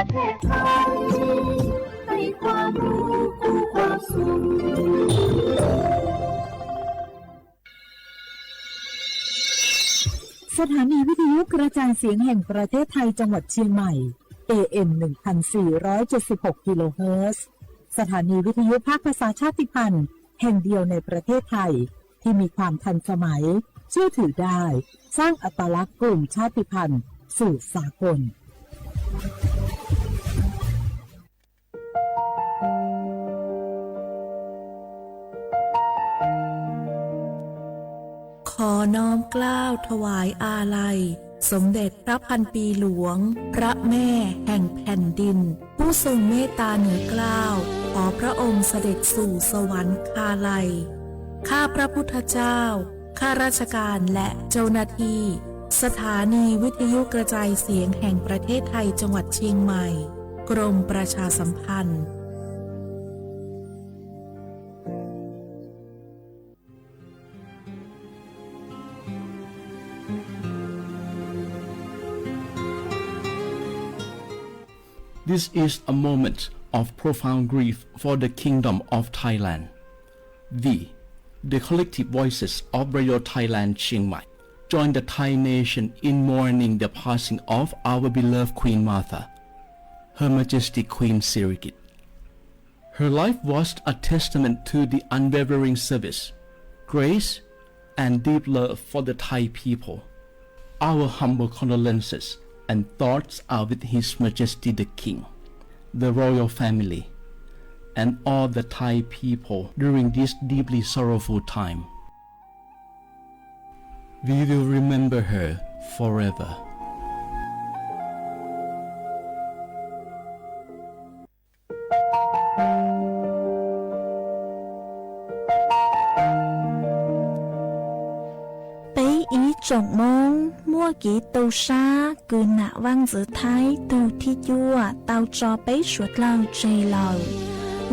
แผ่ไพรให้ความรู้คู่ความสุข สถานีวิทยุกระจายเสียงแห่งประเทศไทยจังหวัดเชียงใหม่ เอ เอ็ม หนึ่งพันสี่ร้อยเจ็ดสิบหก กิโลเฮิรตซ์ สถานีวิทยุภาคภาษาชาติพันธุ์แห่งเดียวในประเทศไทย ที่มีความทันสมัย เชื่อถือได้ สร้างอัตลักษณ์กลุ่มชาติพันธุ์สู่สากล ขอน้อมเกล้าถวายอาลัย สมเด็จพระพันปีหลวง พระแม่แห่งแผ่นดิน ผู้ทรงเมตตาเหนือเกล้า ขอพระองค์เสด็จสู่สวรรคาลัย ข้าพระพุทธเจ้า ข้าราชการและเจ้าหน้าที่ สถานีวิทยุกระจายเสียงแห่งประเทศไทยจังหวัดเชียงใหม่ กรมประชาสัมพันธ์ This is a moment of profound grief for the Kingdom of Thailand. We, the collective voices of Radio Thailand Chiang Mai, join the Thai nation in mourning the passing of our beloved Queen Mother, Her Majesty Queen Sirikit. Her life was a testament to the unwavering service, grace, and deep love for the Thai people. Our humble condolences and thoughts are with His Majesty the King, the royal family, and all the Thai people during this deeply sorrowful time. We will remember her forever. Peb ib tsoom Moob, muaj kev tu sab kws nam vaaj ntxwv Thaib tug thib cuaj tau tso peb suav dlawg tseg lawm.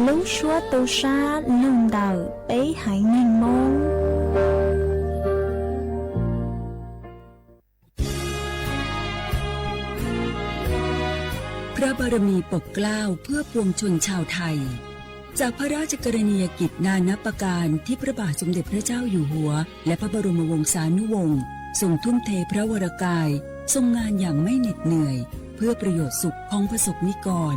Lub suab tu sab lug ntawm peb haiv neeg Moob. พระบารมีปกเกล้าเพื่อปวงชนชาวไทย จากพระราชกรณียกิจนานับประการที่พระบาทสมเด็จพระเจ้าอยู่หัว และพระบรมวงศานุวงศ์ทรงทุ่มเทพระวรกาย ทรงงานอย่างไม่เหน็ดเหนื่อย เพื่อประโยชน์สุขของประสบนิกร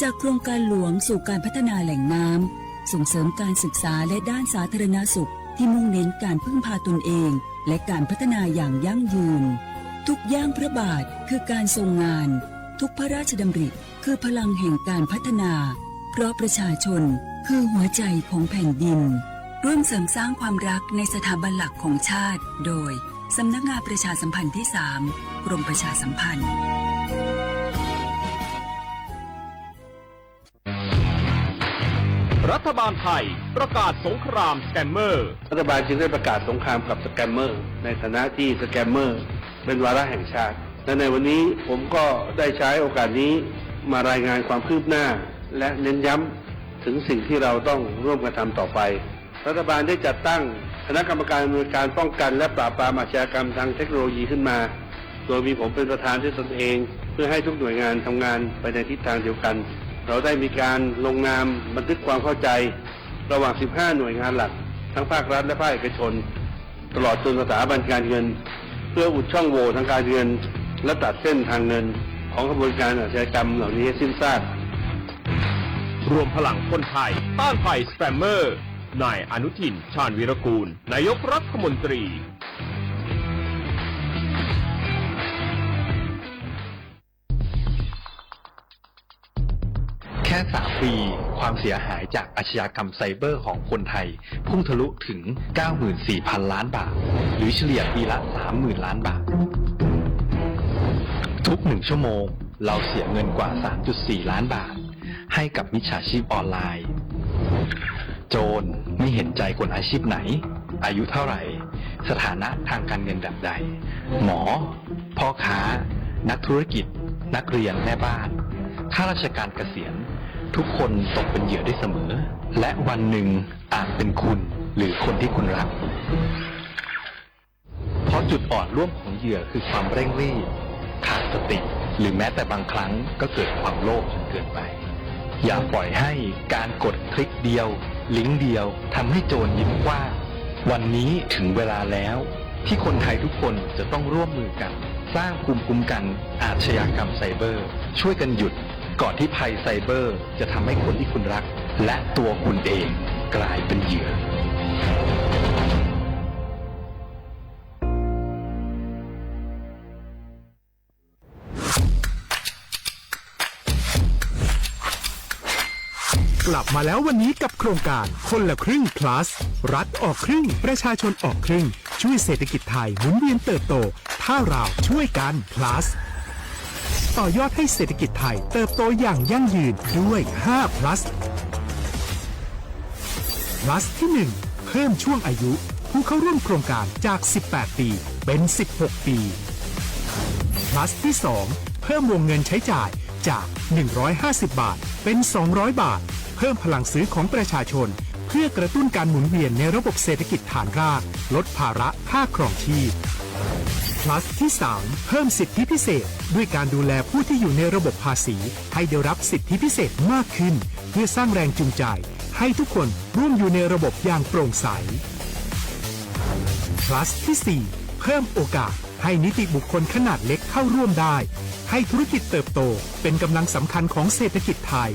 จากโครงการหลวงสู่การพัฒนาแหล่งน้ำ ส่งเสริมการศึกษาและด้านสาธารณสุขที่มุ่งเน้นการพึ่งพาตนเอง และการพัฒนาอย่างยั่งยืน ทุกย่างพระบาทคือการทรงงาน ทุกพระราชดำริคือพลังแห่งการพัฒนา เพราะประชาชนคือหัวใจของแผ่นดิน ร่วมเสริมสร้างความรักในสถาบันหลักของชาติ โดย สำนักงานประชาสัมพันธ์ที่สาม กรมประชาสัมพันธ์ รัฐบาลไทยประกาศสงครามสแกมเมอร์ รัฐบาลจึงได้ประกาศสงครามกับสแกมเมอร์ ในฐานะที่สแกมเมอร์เป็นวาระแห่งชาติ และในวันนี้ผมก็ได้ใช้โอกาสนี้มารายงานความคืบหน้า และเน้นย้ำถึงสิ่งที่เราต้องร่วมกันทำต่อไป รัฐบาลได้จัดตั้งคณะกรรมการอำนวยการป้องกันและปราบปรามอาชญากรรมทางเทคโนโลยีขึ้นมา โดยมีผมเป็นประธานด้วยตนเอง เพื่อให้ทุกหน่วยงานทำงานไปในทิศทางเดียวกัน เราได้มีการลงนามบันทึกความเข้าใจ ระหว่าง สิบห้า หน่วยงานหลัก ทั้งภาครัฐและภาคเอกชน ตลอดจนสถาบันการเงิน เพื่ออุดช่องโหว่ทางการเงิน และตัดเส้นทางเงินของขบวนการอาชญากรรมเหล่านี้ให้สิ้นซาก รวมพลังคนไทยต้านภัยสแกมเมอร์ นายอนุทิน ชาญวีรกูล นายกรัฐมนตรี แค่ สาม ปี ความเสียหายจากอาชญากรรมไซเบอร์ของคนไทย พุ่งทะลุถึง เก้าหมื่นสี่พันล้านบาท หรือเฉลี่ยปีละ สามหมื่นล้านบาท ทุกหนึ่งชั่วโมง เราเสียเงินกว่า สามจุดสี่ล้านบาท ให้กับมิจฉาชีพออนไลน์ โจรไม่เห็นใจคนอาชีพไหน อายุเท่าไหร่ สถานะทางการเงินแบบใด หมอ พ่อค้า นักธุรกิจ นักเรียน แม่บ้าน ข้าราชการเกษียณ ทุกคนตกเป็นเหยื่อได้เสมอ และวันหนึ่งอาจเป็นคุณหรือคนที่คุณรัก เพราะจุดอ่อนร่วมของเหยื่อคือความเร่งรีบ ขาดสติ หรือแม้แต่บางครั้งก็เกิดความโลภจนเกินไป อย่าปล่อยให้การกดคลิกเดียว ลิงก์เดียวทำให้โจรยิ้มกว้าง วันนี้ถึงเวลาแล้วที่คนไทยทุกคนจะต้องร่วมมือกัน สร้างภูมิคุ้มกันอาชญากรรมไซเบอร์ ช่วยกันหยุดก่อนที่ภัยไซเบอร์จะทำให้คนที่คุณรัก และตัวคุณเองกลายเป็นเหยื่อ กลับมาแล้ววันนี้กับโครงการคนละครึ่ง plus รัฐออกครึ่ง ประชาชนออกครึ่ง ช่วยเศรษฐกิจไทยหมุนเวียนเติบโต ถ้าเราช่วยกัน plus ต่อยอดให้เศรษฐกิจไทยเติบโตอย่างยั่งยืนด้วย ห้า plus plus ที่ หนึ่ง เพิ่มช่วงอายุผู้เข้าร่วมโครงการจาก สิบแปด ปี เป็น สิบหก ปี plus ที่ สอง เพิ่มวงเงินใช้จ่ายจาก หนึ่งร้อยห้าสิบ บาท เป็น สองร้อย บาท เพิ่มพลังซื้อของประชาชน เพื่อกระตุ้นการหมุนเวียนในระบบเศรษฐกิจฐานราก ลดภาระค่าครองชีพ plus ที่ สาม เพิ่มสิทธิพิเศษ ด้วยการดูแลผู้ที่อยู่ในระบบภาษี ให้ได้รับสิทธิพิเศษมากขึ้น เพื่อสร้างแรงจูงใจ ให้ทุกคนร่วมอยู่ในระบบอย่างโปร่งใส plus ที่ สี่ เพิ่มโอกาสให้นิติบุคคลขนาดเล็กเข้าร่วมได้ ให้ธุรกิจเติบโตเป็นกำลังสำคัญของเศรษฐกิจไทย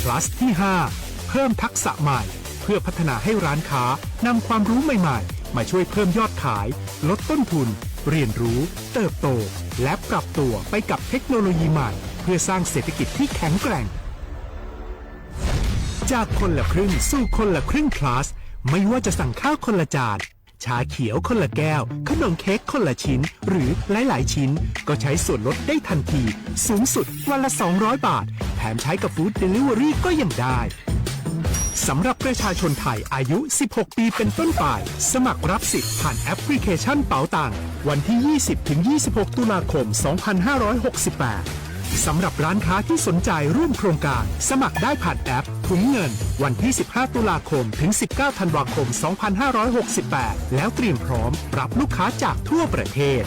plus ที่ ห้า เพิ่มทักษะใหม่ เพื่อพัฒนาให้ร้านค้านำความรู้ใหม่ๆ มาช่วยเพิ่มยอดขาย ลดต้นทุน เรียนรู้ เติบโต และปรับตัวไปกับเทคโนโลยีใหม่ เพื่อสร้างเศรษฐกิจที่แข็งแกร่ง จากคนละครึ่งสู่คนละครึ่ง plus ไม่ว่าจะสั่งข้าวคนละจาน ชาเขียวคนละแก้ว ขนมเค้กคนละชิ้น หรือหลายๆ ชิ้น ก็ใช้ส่วนลดได้ทันที สูงสุดวันละ สองร้อย บาท แถมใช้กับ Food Delivery ก็ยังได้ สำหรับประชาชนไทยอายุ สิบหก ปีเป็นต้นไป สมัครรับสิทธิ์ผ่านแอปพลิเคชันเป๋าตัง วันที่ ยี่สิบ ถึง ยี่สิบหก ตุลาคม สองพันห้าร้อยหกสิบแปด สำหรับร้านค้าที่สนใจร่วมโครงการ สมัครได้ผ่านแอปถุงเงิน วันที่ สิบห้า ตุลาคม ถึง สิบเก้า ธันวาคม สองพันห้าร้อยหกสิบแปด แล้วเตรียมพร้อมรับลูกค้าจากทั่วประเทศ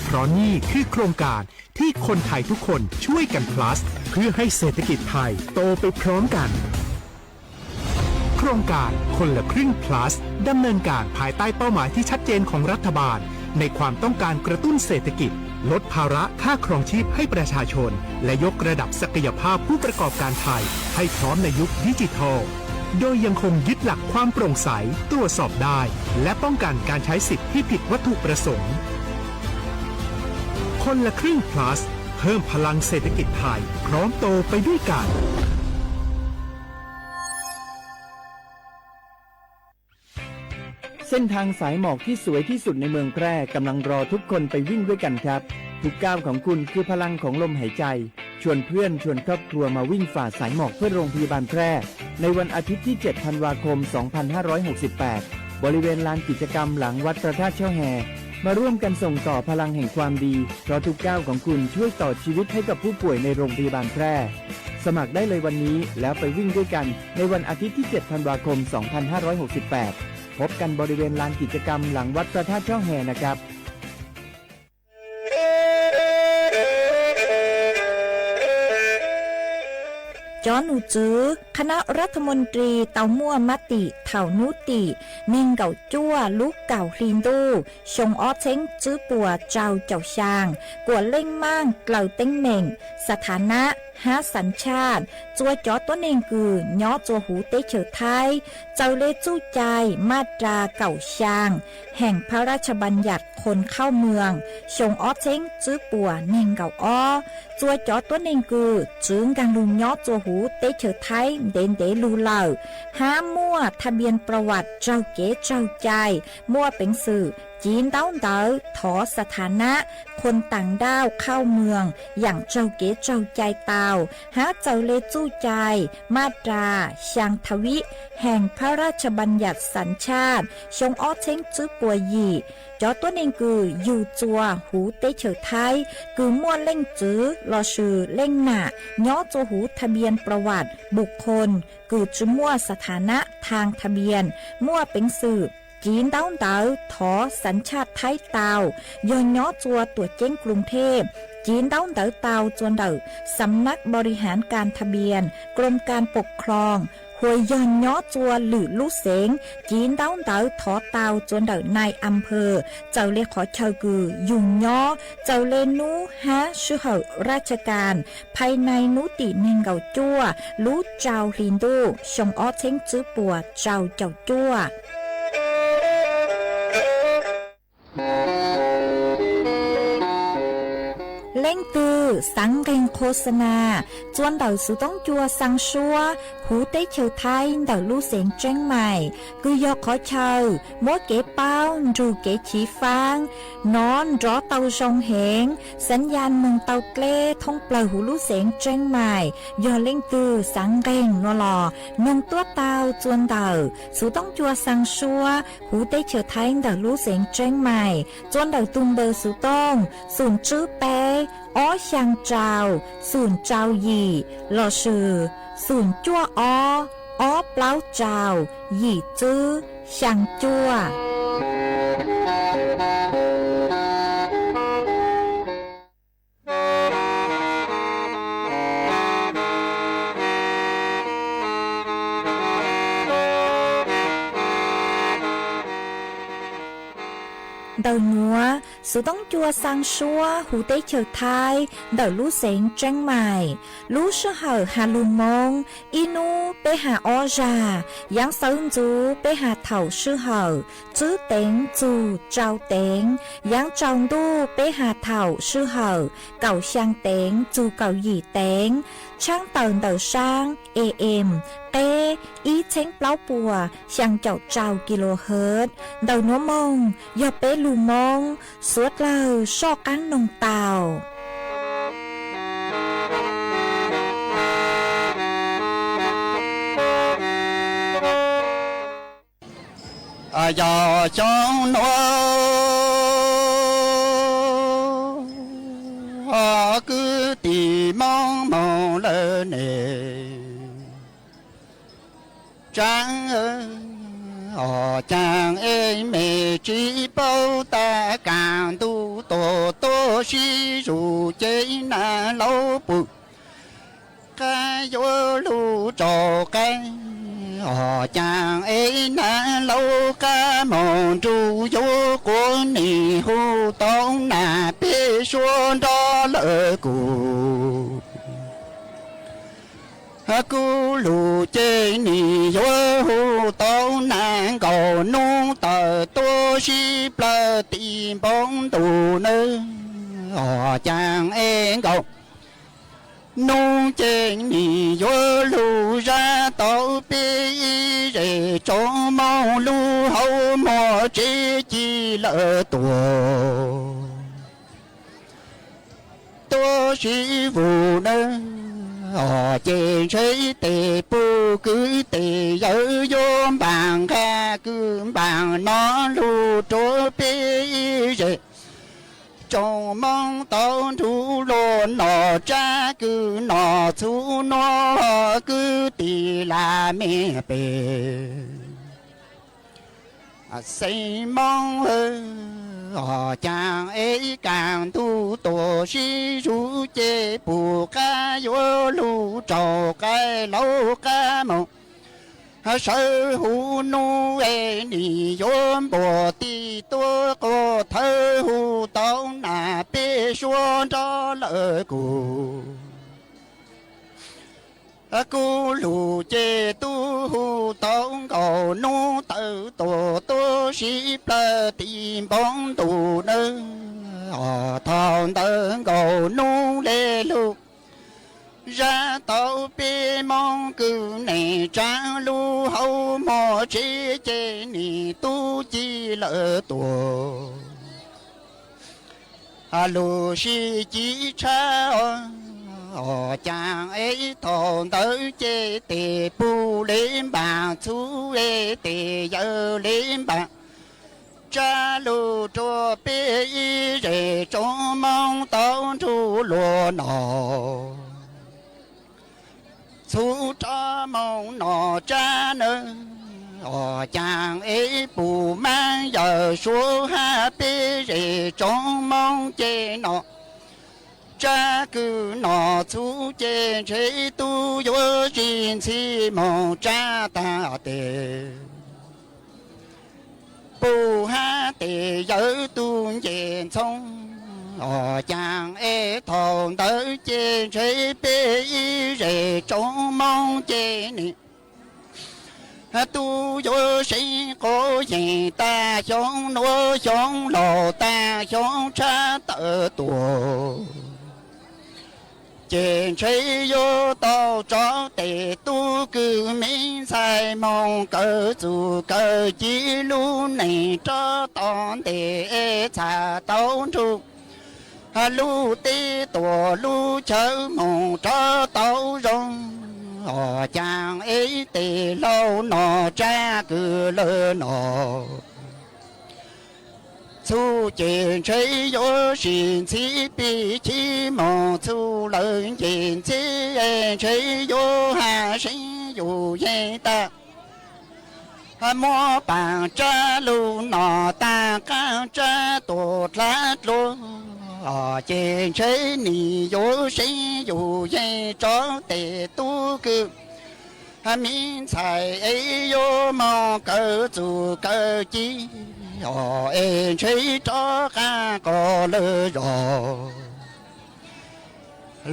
เพราะนี่คือโครงการที่คนไทยทุกคนช่วยกัน plus เพื่อให้เศรษฐกิจไทยโตไปพร้อมกัน โครงการคนละครึ่ง plus ดำเนินการภายใต้เป้าหมายที่ชัดเจนของรัฐบาล ในความต้องการกระตุ้นเศรษฐกิจ ลดภาระค่าครองชีพให้ประชาชน และยกระดับศักยภาพผู้ประกอบการไทย ให้พร้อมในยุคดิจิทัล โดยยังคงยึดหลักความโปร่งใส ตรวจสอบได้ และป้องกันการใช้สิทธิ์ที่ผิดวัตถุประสงค์ คนละครึ่ง plus เพิ่มพลังเศรษฐกิจไทย พร้อมโตไปด้วยกัน เส้นทางสายหมอกที่สวยที่สุดในเมืองแพร่กำลังรอทุกคนไปวิ่งด้วยกันครับ ทุกก้าวของคุณคือพลังของลมหายใจ ชวนเพื่อนชวนครอบครัวมาวิ่งฝ่าสายหมอกเพื่อโรงพยาบาลแพร่ ในวันอาทิตย์ที่ เจ็ด ธันวาคม สองพันห้าร้อยหกสิบแปด บริเวณลานกิจกรรมหลังวัดพระธาตุเช่าแฮ มาร่วมกันส่งต่อพลังแห่งความดี เพราะทุกก้าวของคุณช่วยต่อชีวิตให้กับผู้ป่วยในโรงพยาบาลแพร่ สมัครได้เลยวันนี้แล้วไปวิ่งด้วยกันในวันอาทิตย์ที่ เจ็ด ธันวาคม สองพันห้าร้อยหกสิบแปด พบกันบริเวณลานกิจกรรมหลังวัดพระธาตุเช่าแฮนะครับ Cov num txwv คณะรัฐมนตรี tau muaj mab tim thaum hnub tim neeg nkaum cuaj lub kaum hli ntuj xyoo ob txheeb tswb puas rau caum xyaa kuas leej maaj dlaws teeb meem, สถานะ hab สัญชาติ txua cov tuab neeg kws nyob txua huv teb chaws Thaib txaws le txuj cai maj ras kaum xyaa แห่งพระราชบัญญัติคนเข้าเมือง xyoo ob txheeb tswb puas neeg nkaum ob. Txua cov tuab neeg kws txwv nkaag lug nyob txua huv teb chaws Thaib ntev ntev lug lawm hab muaj ทะเบียนประวัติ raug kev raug cai, muaj peev xwm civ ntaub ntawv thov สถานะ คนต่างด้าว เข้าเมือง yaam raug kev raug cai tau hab txaws le txuj cai maj ras xyaa ทวีต แห่งพระราชบัญญัติสัญชาติ xyoo ob txheeb tswb puas yim. Cov tuab neeg kws yug txua huv teb chaws Thaib kws muaj leej txwv lossis leej nam nyob txua huv ทะเบียนประวัติ บุคคล kws tsi muaj สถานะ ทางทะเบียน, muaj peev xwm Civ ntaub ntawv thov xav tshaj Thaib tau, yog nyob txua tuam ceeb Kluv Thej. Civ ntaub ntawv tau txua ntawm Xam Nab Npau Ri Haav Kas Tha Npias Krom Kas Pom Khloos, hua yog nyob txua lwm lub xeev. Civ ntaub ntawv thov tau txua ntawm Nais Am Phas, txawm le qhov chaw kws yug nyob, txawm le nub hab sij hawm raj tsha kas, phais nais nub tim neeg nkaum cuaj lub rau hli ntuj xyoo ob txheeb tswb puas rau caum cuaj. Leej twg xaav nqeeg qho xa nas, txua ntawm Xuv Toob Cua xaa suab huv teb chaws Thaib ntawm lub xeev Tseeb Mais, kws yog qhov chaw muab kev paub nrug kev chiv faab nov nrov tau zoo heev, xaav ya moog tau dleb thoob plawg huv lub xeev Tseeb Mais. Yog leej twg xaav nqeeg nua los noog tuab tau txua ntawm Xuv Toob Cua xaa suab huv teb chaws Thaib ntawm lub xeev Tseeb Mais, txua ntawm tug npawb Xuv Tooj xum tswb peb ob xyaa rau xum rau yim lossis xum cuaj ob ob plaub rau yim tswb xyaa cuaj. Ntawm nuav, Xuv Toob Cua xaa suab huv teb chaws Thaib ntawm lub xeev Tseeb Mais. Lub sij hawm has lug Moob, ib nub peb has ob zag, yaav xawv ntxuv peb has thaum sij hawm tswb teev txug rau teev, yaav tsaus ntuj peb has thaum sij hawm kaum xyaa teev txug kaum yim teev, tshaab tawm ntawm saab A M qeb ib txheeb plaub puas xyaa caum rau kilohertz. Ntawm nuav moog yog peb lug Moob, suav dlawg soj qaab noog tau. Yog xyoo nuav kwv tij Moob moog lawm ne, tsaab caag es mej tsi paub tas kaaj ntuj tuaj tuaj sib zuj ces nag laub pum qab yuav lug rau qaib. Caag es nag laub qab moog nrug yuav quas nim hu tau nas peb suab nrov lawm kuv. Kuv lug ces nim yuav hu tau nas nkaus nub tawm tuaj sib plawg tim npoo ntuj nawb. Caag es nkaus nub ces nim yuav lug zag tau peb ib zej tsoom Moob lub hauv muag tsev ci lawm tuaj tuaj sib vus nawb. Ces ntshe tes puj kwv tes yawm yuav npaam nqaj kwv npaam no lug rua peb ib zej tsoom Moob tau nrug luag nom tsab kwv nom txhub nuav kwv tij lam mej pem xeem Moob. Caag es kaaj ntuj tuaj sib zuj ces pum qab yuav lug rau qaib laub qab moog sawv huv nub es nim yuav npuaj tij tuaj quas thawb hu tau nas peb suab nrov lawm kuv. Kuv lug ces tub hu tau nkaus nub tawm tuaj tuaj sib plawg tim npoo ntuj nawb. Thaum ntawd nkaus nub le lug zag tau peb Moob kwv neej tsaa lub hauv muag tsev ces nim tub ci lawm tuaj lug sib ci tshab. Caag es thaum ntawd ces tes puj le npaam txhub es tes yawm le npaam tsab lug rua peb ib zej tsoom Moob tau nrug luag nom txhub rua moog nom tsab nawb. Os caag eb pug maab yawm suav hab peb zej tsoom Moob ces nom tsab kws nom txhub ces ntshe tub yuav tsis ntxhi moog tsab taag tes pug hab tes yawm tug nce ntxhoo. Os caag eb thaus ntawd ces ntshe peb ib zej tsoom Moob ces nwg tub yuav seev quav yeeg taag xyoo nuav xyoo laug taag xyoo tshab tawm tuaj. Ces ntshe yuav tau tso tes tub kws me ntxhais moog kawm txuj kawm ci lub neej rov tom ntej txhaj tau nrug lub teb tuam lub chaw moog rov tau zoo. Os caag eb tes laug nom tsab kws lawm nom txhub ces ntshe yuav sim ntxhi pib chim moog txhub lawm nce ntxhib ntshe yuav hab seev yug yeeg taag muab paag tsab lug nom taag qaab tsab tuam dlaab dluag. Os ces ntshe nwg yuav seev yug yeeg tso tes tub kws me ntxhais es yuav moog kawm txuj kawm ci. Os es ntshe rov qaab qos lawm zog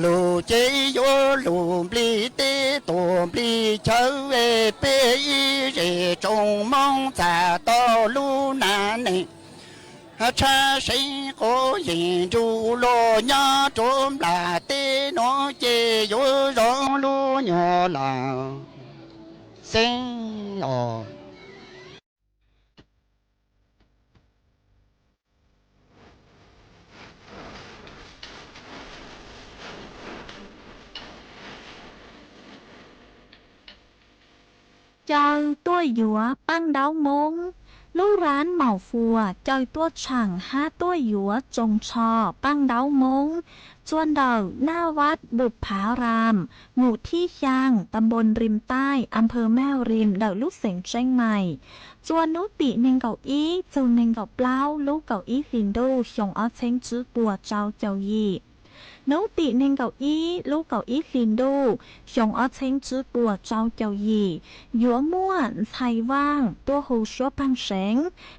lug ces yuav lug nplij teb tuam nplij chaw es peb ib zej tsoom Moob txhaj tau lub nam neej tshab seev quav yeeg nrug luag nyob rua nplaj teb nuav ces yuav zoo lub nyuag laam xeeb os. Caw tuaj yuav Paaj Ntaub Moob. Lub rab maum fuas caw tuaj tshaam hab tuaj yuav tsoos tsho Paaj Ntaub Moob txuas ntawm Naj Vaj Npum Phav Ram, mus thib xyaa, ta npoo Rim Taij, a phawv Maj Rim, ntawm lub xeev Tseeb Mais, txua nub tim neeg nkaum ib txug neeg nkaum plaub lub kaum ib hlis ntuj xyoo ob txheeb tswb puas tsau caum yim. Nub tim neeg nkaum ib lub kaum ib hlis ntuj xyoo ob txheeb tswb puas tsau caum yim, yuav muaj ntxhais vaaj tuaj hu suab pheej seev,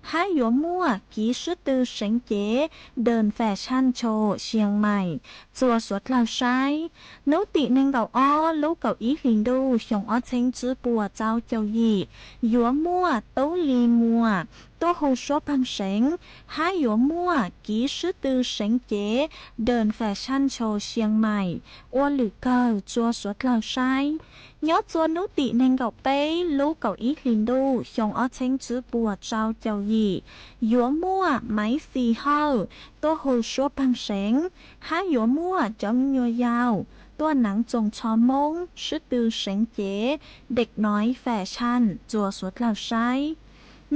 hab yuav muaj kiv sib tw seev cev Đơn Fashion Show Chiang Mai txua suav dlawg saib. Nub tim neeg nkaum ob lub kaum ib hlis ntuj xyoo ob txheeb tswb puas tsau caum yim, yuav muaj Tub Lis Muas tuaj hu suab pheej seev, hab yuav muaj kiv sib tw seev cev Đơn Fashion Show Chiang Mai ua lwm kawg txua suav dlawg saib. Nyob txua nub tim neeg nkaum peb lub kaum ib hlis ntuj xyoo ob txheeb tswb puas tsau caum yim, yuav muaj Maiv Xis Hawj tuaj hu suab pheej seev, hab yuav muaj cov me nyuam yaus tuaj naav tsoos tsho Moob sib tw seev cev Dak Nois Fashion txua suav dlawg saib.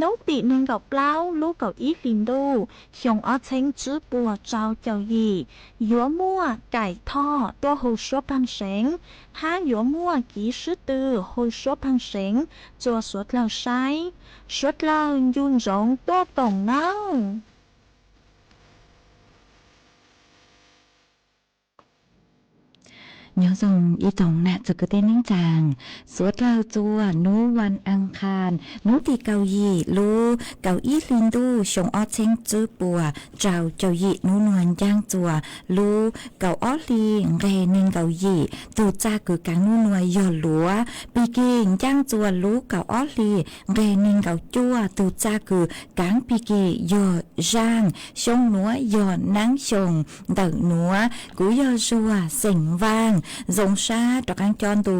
Nub tim neeg nkaum plaub lub kaum ib hlis ntuj xyoo ob txheeb tswb puas tsau caum yim, yuav muaj Kaim Thoj tuaj hu suab pheej seev, hab yuav muaj kiv sib tw hu suab pheej seev txua suav dlawg saib. Suav dlawg ncu ntsoov tuaj koom nawb. Nyob zoo ib tsoom nam txiv kwv tij neej tsaa, suav dlawg txua nub vas ankaas nub tim kaum yim lub kaum ib hli ntuj xyoo ob txheeb tswb puas rau caum yim, nub nuav ncaaj txua lub kaum ob hli nqeg neeg nkaum yim. Tug txaj kws kaav nub nuav yog luav, pig kig ncaaj txua lub kaum ob hli nqeg neeg nkaum cuaj. Tug txaj kws kaav pig kig yog zaaj, xyoo nuav yog naab xyoo ntawm nuav. Kuv yog Zuag xeem Vaaj, zoo sab rov qaab coj ntu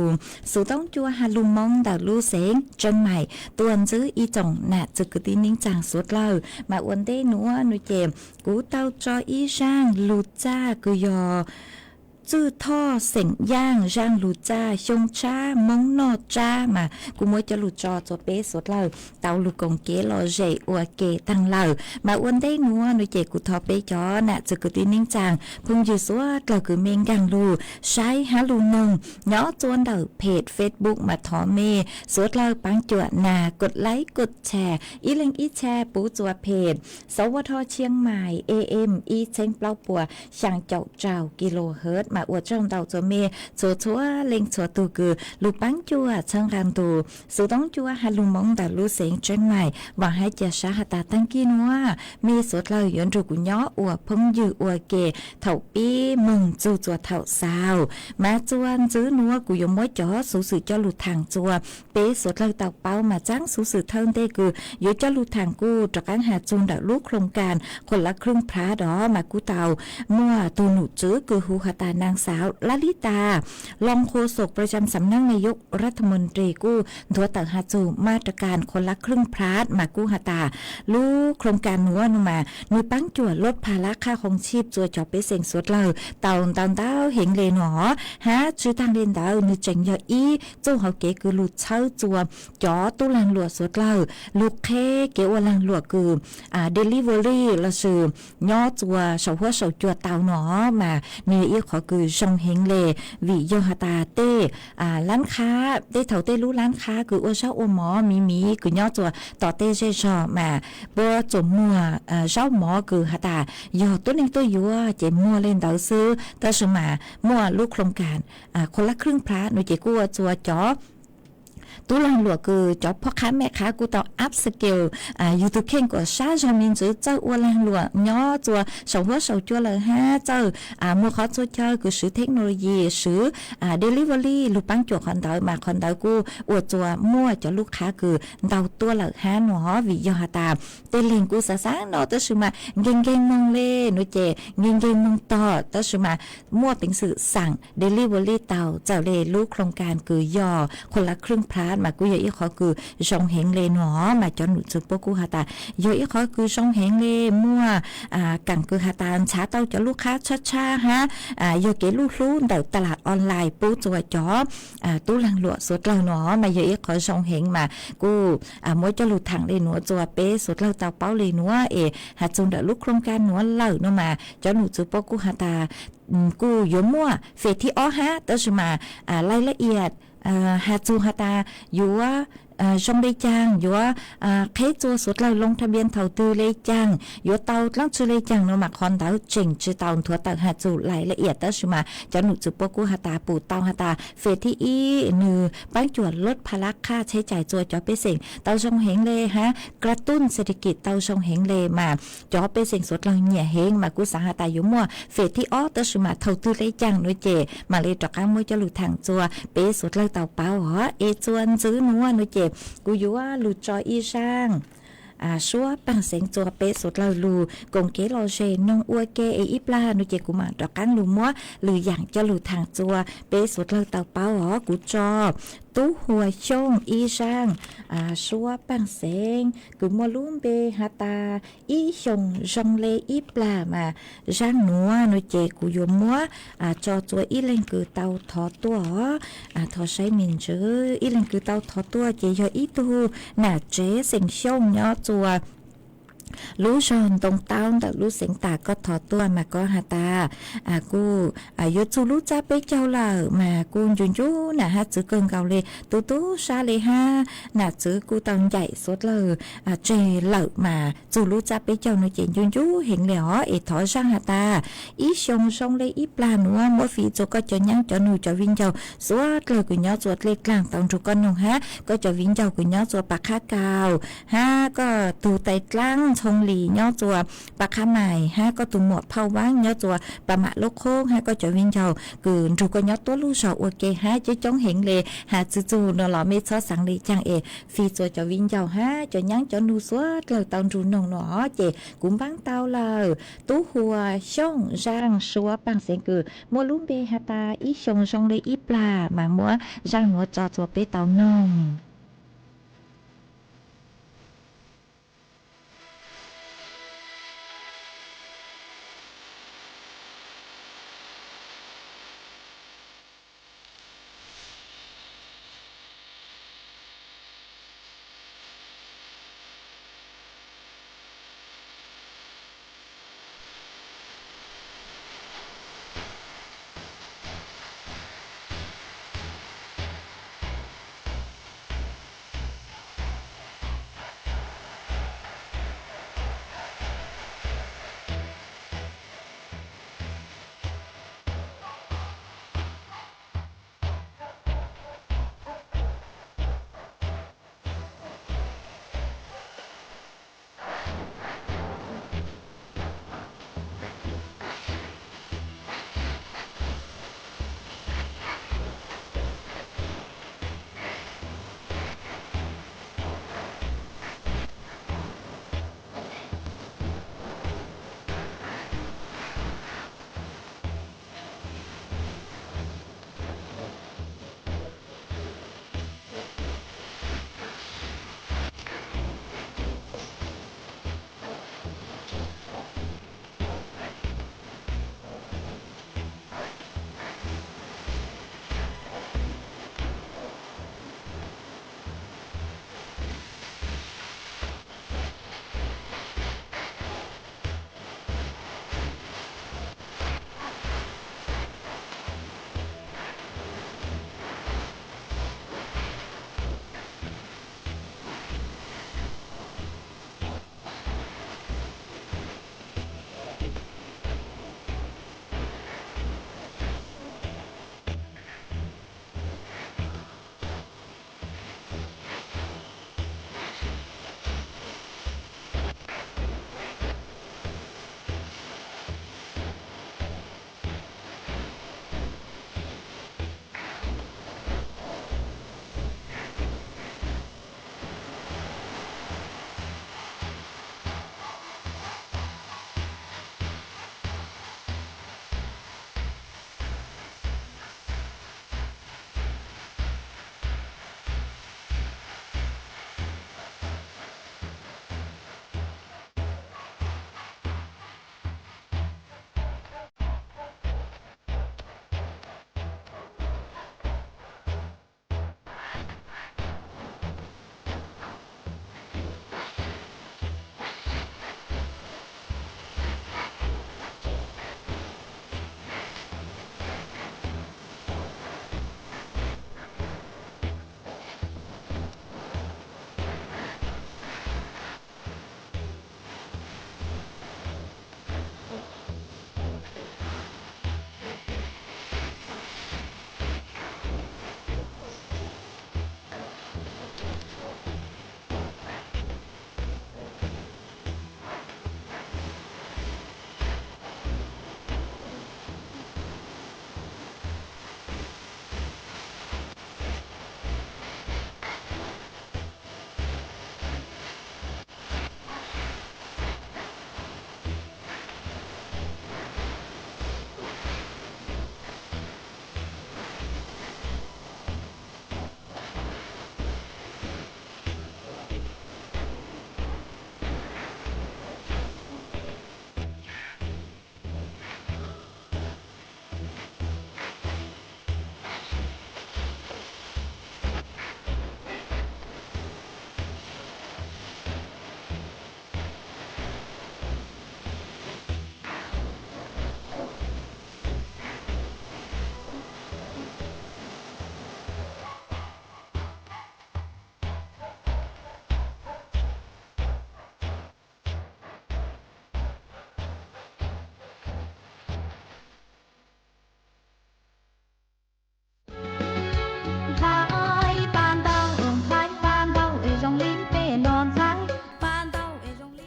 xuv toob cua ha lug Moob ntawm lub xeev Tseeb Mais tuaj ntsib ib tsoom nam txiv kwv tij neej tsaa suav dlawg. Mas ua ntej nuav nua ces kuv tau tso ib zaaj lug txaj kws yog Txwj Thoj xeem Yaaj, zaaj lug txaj xyoob tshab, Moob noj tsab mas kuj muab cov lug tso rua peb suav dlawg tau lug koom kev lom zem ua ke taag lawm. Mas ua ntej nuav nua ces kuv thov peb cov nam txiv kwv tij neej tsaa phooj ywg suav dlawg kws mej nkaag lug saib hab lug noog nyob rua ntawm page Facebook mas thov mej suav dlawg paab cuam nas kos laib kos tshare ib leeg ib tshare puv rua page Sawv Ua Dho Tshiab Mais A M ib txheeb plaub puas xyaa caum rau kilohertz mas ua tsaug ntau rua mej txhua txhua leej txhua tug kws lug paab cuam txhawb nqaa ntu xov tooj cua has lug moov ntawm lub xeev Tsheeb Mais. Vaam hab ca sab has tas taag kig nuav mej suav dlawg yuav nrug kuv nyob ua phooj ywg ua ke thaum pib moog txug rua thaum xaus. Mas rua ntxiv nuav kuv yuav muab cov xuv xwm coj lug thaam rua peb suav dlawg tau paub. Mas txaab xuv xwm thawj ntej kws yuav coj lug thaam kuj rov qaab has txug ntawm lub โครงการ คนละครึ่ง พลัส os mas kuj tau muaj tug num tswv kws hu has tas นางสาว ลัตติตา รองโฆษกประจำสำนักนายกรัฐมนตรี kuj nthuav tawm has txug มาตรการคนละครึ่ง พลัส mas kuj has tas lub โครงการ nuav nua mas nwg paab cuam ลดภาระค่าครองชีพ rua cov pej xeem suav dlawg tau ntau ntau heev le nua. Hab tsi taag le ntawd nwg tseem yog ib txuj hauv kev kws lug txhawb rua cov tub laag luam suav dlawg lug qheb kev ua laag luam kws delivery lossis nyob rua saum huab saum cua tau nua mas nwg yog ib qhov kws zoo heev le. Vim yog has tas tej lab khab, tej thaum tej lub lab khab kws ua zaub ua mov miv miv kws nyob rua tom tej zej zog mas puab tsuas muag zaub mov kws has tas yog tuab neeg tuaj yuav ces muag le ntawd xwb. Tab sis mas muaj lub โครงการ คนละครึ่ง พลัส nua ces kuj ua rua cov tub laag luam kws cov phob qhab mej qhab kuj tau upskill yug tug kheej kuas sab zog me ntsis txawj ua laag luam nyob rua saum huab saum cua lawm hab txawj muag qhov txhua chaw kws swv เทคโนโลยี swv delivery lug paab cuam qhov ntawd mas qhov ntawd kuj ua rua muaj cov lub qhab kws ntau tuaj lawm hab nua. Vim yog has tas tej leeg kuj xaav xaav noj tab sis mas nkeeg nkeeg moog le nua ces nkeeg nkeeg moog tog tab sis mas muaj peev xwm xaam delivery tau. Txawm le lub โครงการ kws yog คนละครึ่ง พลัส mas kuj yog ib qhov kws zoo heev le nua mas cov num tswv puab kuj has tas yog ib qhov kws zoo heev le. Muaj kaam kws has tas nrhav tau cov lub qhab tshab tshab hab yog kev luj hlub ntawm ตลาดออนไลน์ pub rua cov tub laag luam suav dlawg nua mas yog ib qhov zoo heev mas kuj muab coj lug thaam le nua rua peb suav dlawg tau paub le nua es has txug ntawm lub โครงการ nua lawm nua mas cov num tswv puab kuj has tas kuj yuav muaj phase thib ob hab tab sis mas รายละเอียด has txug has tas yuav zoo le caag, yuav qheb rua suav dlawg ลงทะเบียน thaum twg le caag, yuav tau dlaab tsi le caag nua mas qhov ntawd tseem tsi tau nthuav tawm has txug รายละเอียด tab sis mas cov num tswv puab kuj has tas pum tau has tas phase thib ib nwg paab cuam ลดภาระค่าใช้จ่าย rua cov pej xeem tau zoo heev le hab กระตุ้นเศรษฐกิจ tau zoo heev le mas cov pej xeem suav dlawg nyiam heev mas kuj xaav has tas yuav muaj phase thib ob tab sis mas thaum twg le caag nua ces mam le rov qaab muab coj lug thaam rua peb suav dlawg tau paub os. Es rua ntxiv nua nua ces kuv yuav lug tso ib zaaj suab paag xeev rua peb suav dlawg lug koom kev lom zem noog ua ke es ib plag nua ces kuv mam rov qaab lug muab lwm yaam coj lug thaam rua peb suav dlawg tau paub os. Kuv tso Tub Hua Xyooj ib zaaj suab paag xeev kws muaj lub npe has tas Ib Xyoos Zoo Le Ib Plag mas zaaj nuav nua ces kuv yuav muab tso rua ib leeg kws tau thov tuaj os. Thov saib me ntsis, ib leeg kws tau thov tuaj ces yog ib tug nam tsev xeem Xyooj nyob rua lub zog Ntoo Taub ntawm lub xeev Tas. Koj thov tuaj mas koj has tas kuj yuav txug lub rab peb caug lawm mas kuj ncu ncu nam hab txwv kawg nkaus le, tu tu sab le hab nam txwv kuj tau ncaim suav dlawg tseg lawm mas txug lub rab peb caug nua ces ncu ncu heev le os. Es thov zaaj has tas Ib Xyoos Zoo Le Ib Plag nuav muab fij rua koj cov nyaab cov nug cov viv ncaus suav dlawg kws nyob rua dlej dlaag tau nrug koj noog hab koj cov viv ncaus kws nyob rua Pas Qhab Kaus hab koj tug tais dlaab Ntxhoo Lis nyob rua Pas Qhab Mais hab koj tug muam Phauj Vaab nyob rua Pas Mam Lub Qhoob hab koj cov viv ncaus kws nrug koj nyob tuab lub zog ua ke hab coob coob heev le. Has txug txug nua los mej txhob xaav le caag es fij rua cov viv ncaus hab cov nyaab cov nug suav dlawg tau nrug noog nua ces kuv npaab tau lawm. Tub Hua Xyooj zaaj suab paag xeev kws muaj lub npe has tas Ib Xyoos Zoo Le Ib Plag mas muab zaaj nuav tso rua peb tau noog.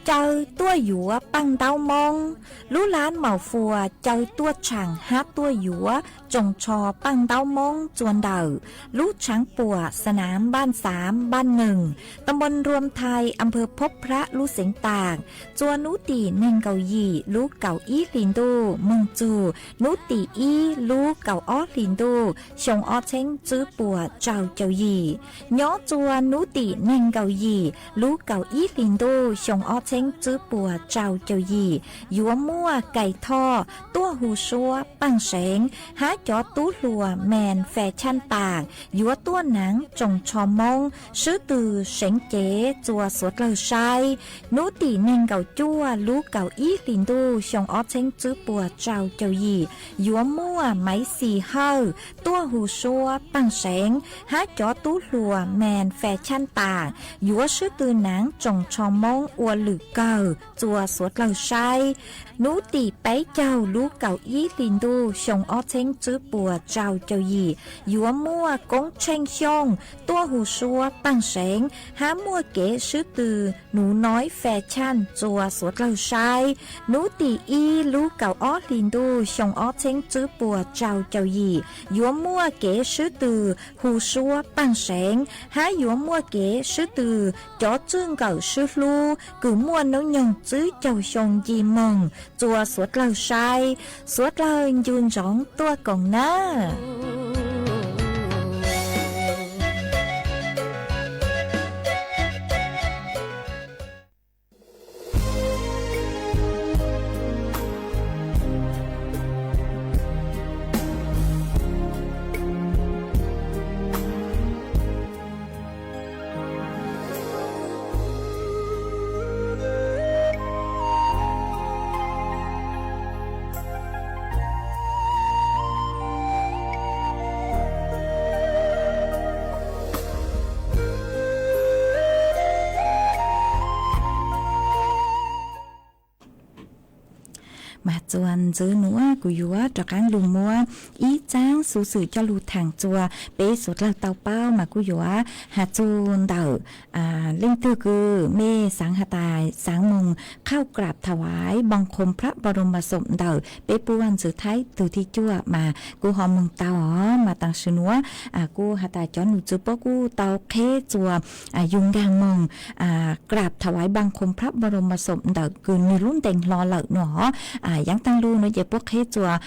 Caw tuaj yuav paj ntaub Moob. Lub lab Maus Fuas caw tuaj tshaam hab tuaj yuav tsoos tsho paj ntaub Moob txua ntawm lub tshaav puam Sa Nav Npaj Xaav Npaj Nees, ta npoo Nruam Thais, am phawv Phob Phrab lub xeev Taam, txua nub tim neeg nkaum yim lub kaum ib hlis ntuj moog txug nub tim ib lub kaum ob hlis ntuj xyoo ob txheeb tswb puas rau caum yim. Nyob txua nub tim neeg nkaum yim lub kaum ib hlis ntuj xyoo ob txheeb tswb puas rau caum yim yuav muaj Kais Thoj tuaj hu suab Paaj Seev hab cov tub hluas Mes Fes Chaj Taam yuav tuaj naav tsoos tsho Moob swb tw seev cev txua suav dlawg saib. Nub tim neeg nkaum cuaj lub kaum ib hlis ntuj xyoo ob txheeb tswb puas rau caum yim yuav muaj Maiv Xis Hawj tuaj hu suab Paaj Seev hab cov tub hluas Mes Fes Chaj Taam yuav swb tw naav tsoos tsho Moob ua lwm kawg txua suav dlawg saib. Nub tim peb caug lub kaum ib hlis ntuj xyoo ob txheeb tswb puas rau caum yim yuav muaj Koob Tsheej Xyooj tuaj hu suab Paaj Seev hab muaj kev swb tw Nuv Noib Fes Chaj txua suav dlawg saib. Nub tim ib lub kaum ob hlis ntuj xyoo ob txheeb tswb puas rau caum yim yuav muaj kev swb tw hu suab Paaj Seev hab yuav muaj kev swb tw cov tswj nkawm swb hlub kws muaj noob nyoog tswb caug xyoo nce moog txua suav dlawg saib. Suav dlawg ncu ntsoov tuaj koom nawb. Mas txuas ntxiv nuav kuv yuav rov qaab lug muab ib txaab xuv xwm coj lug thaam txuas peb suav dlawg tau paub mas kuj yuav has txug ntawm leej twg kws mej xaav has tas xaav moog khauj krab thauv ais npaa khoom prab npaa roos npaa xoom ntawm peb puj vaj ntxwv Thaib tug thib cuaj mas kuj ho moog tau os. Mas taam sim nuav kuj has tas cov num tswv puab kuj tau qheb txuas yug nkaag moog krab thauv ais npaa khoom prab npaa roos npaa xoom ntawm kws nwg lub ntees hlo lawm nuav. Yaav taag lug nuav ces puab qheb txuas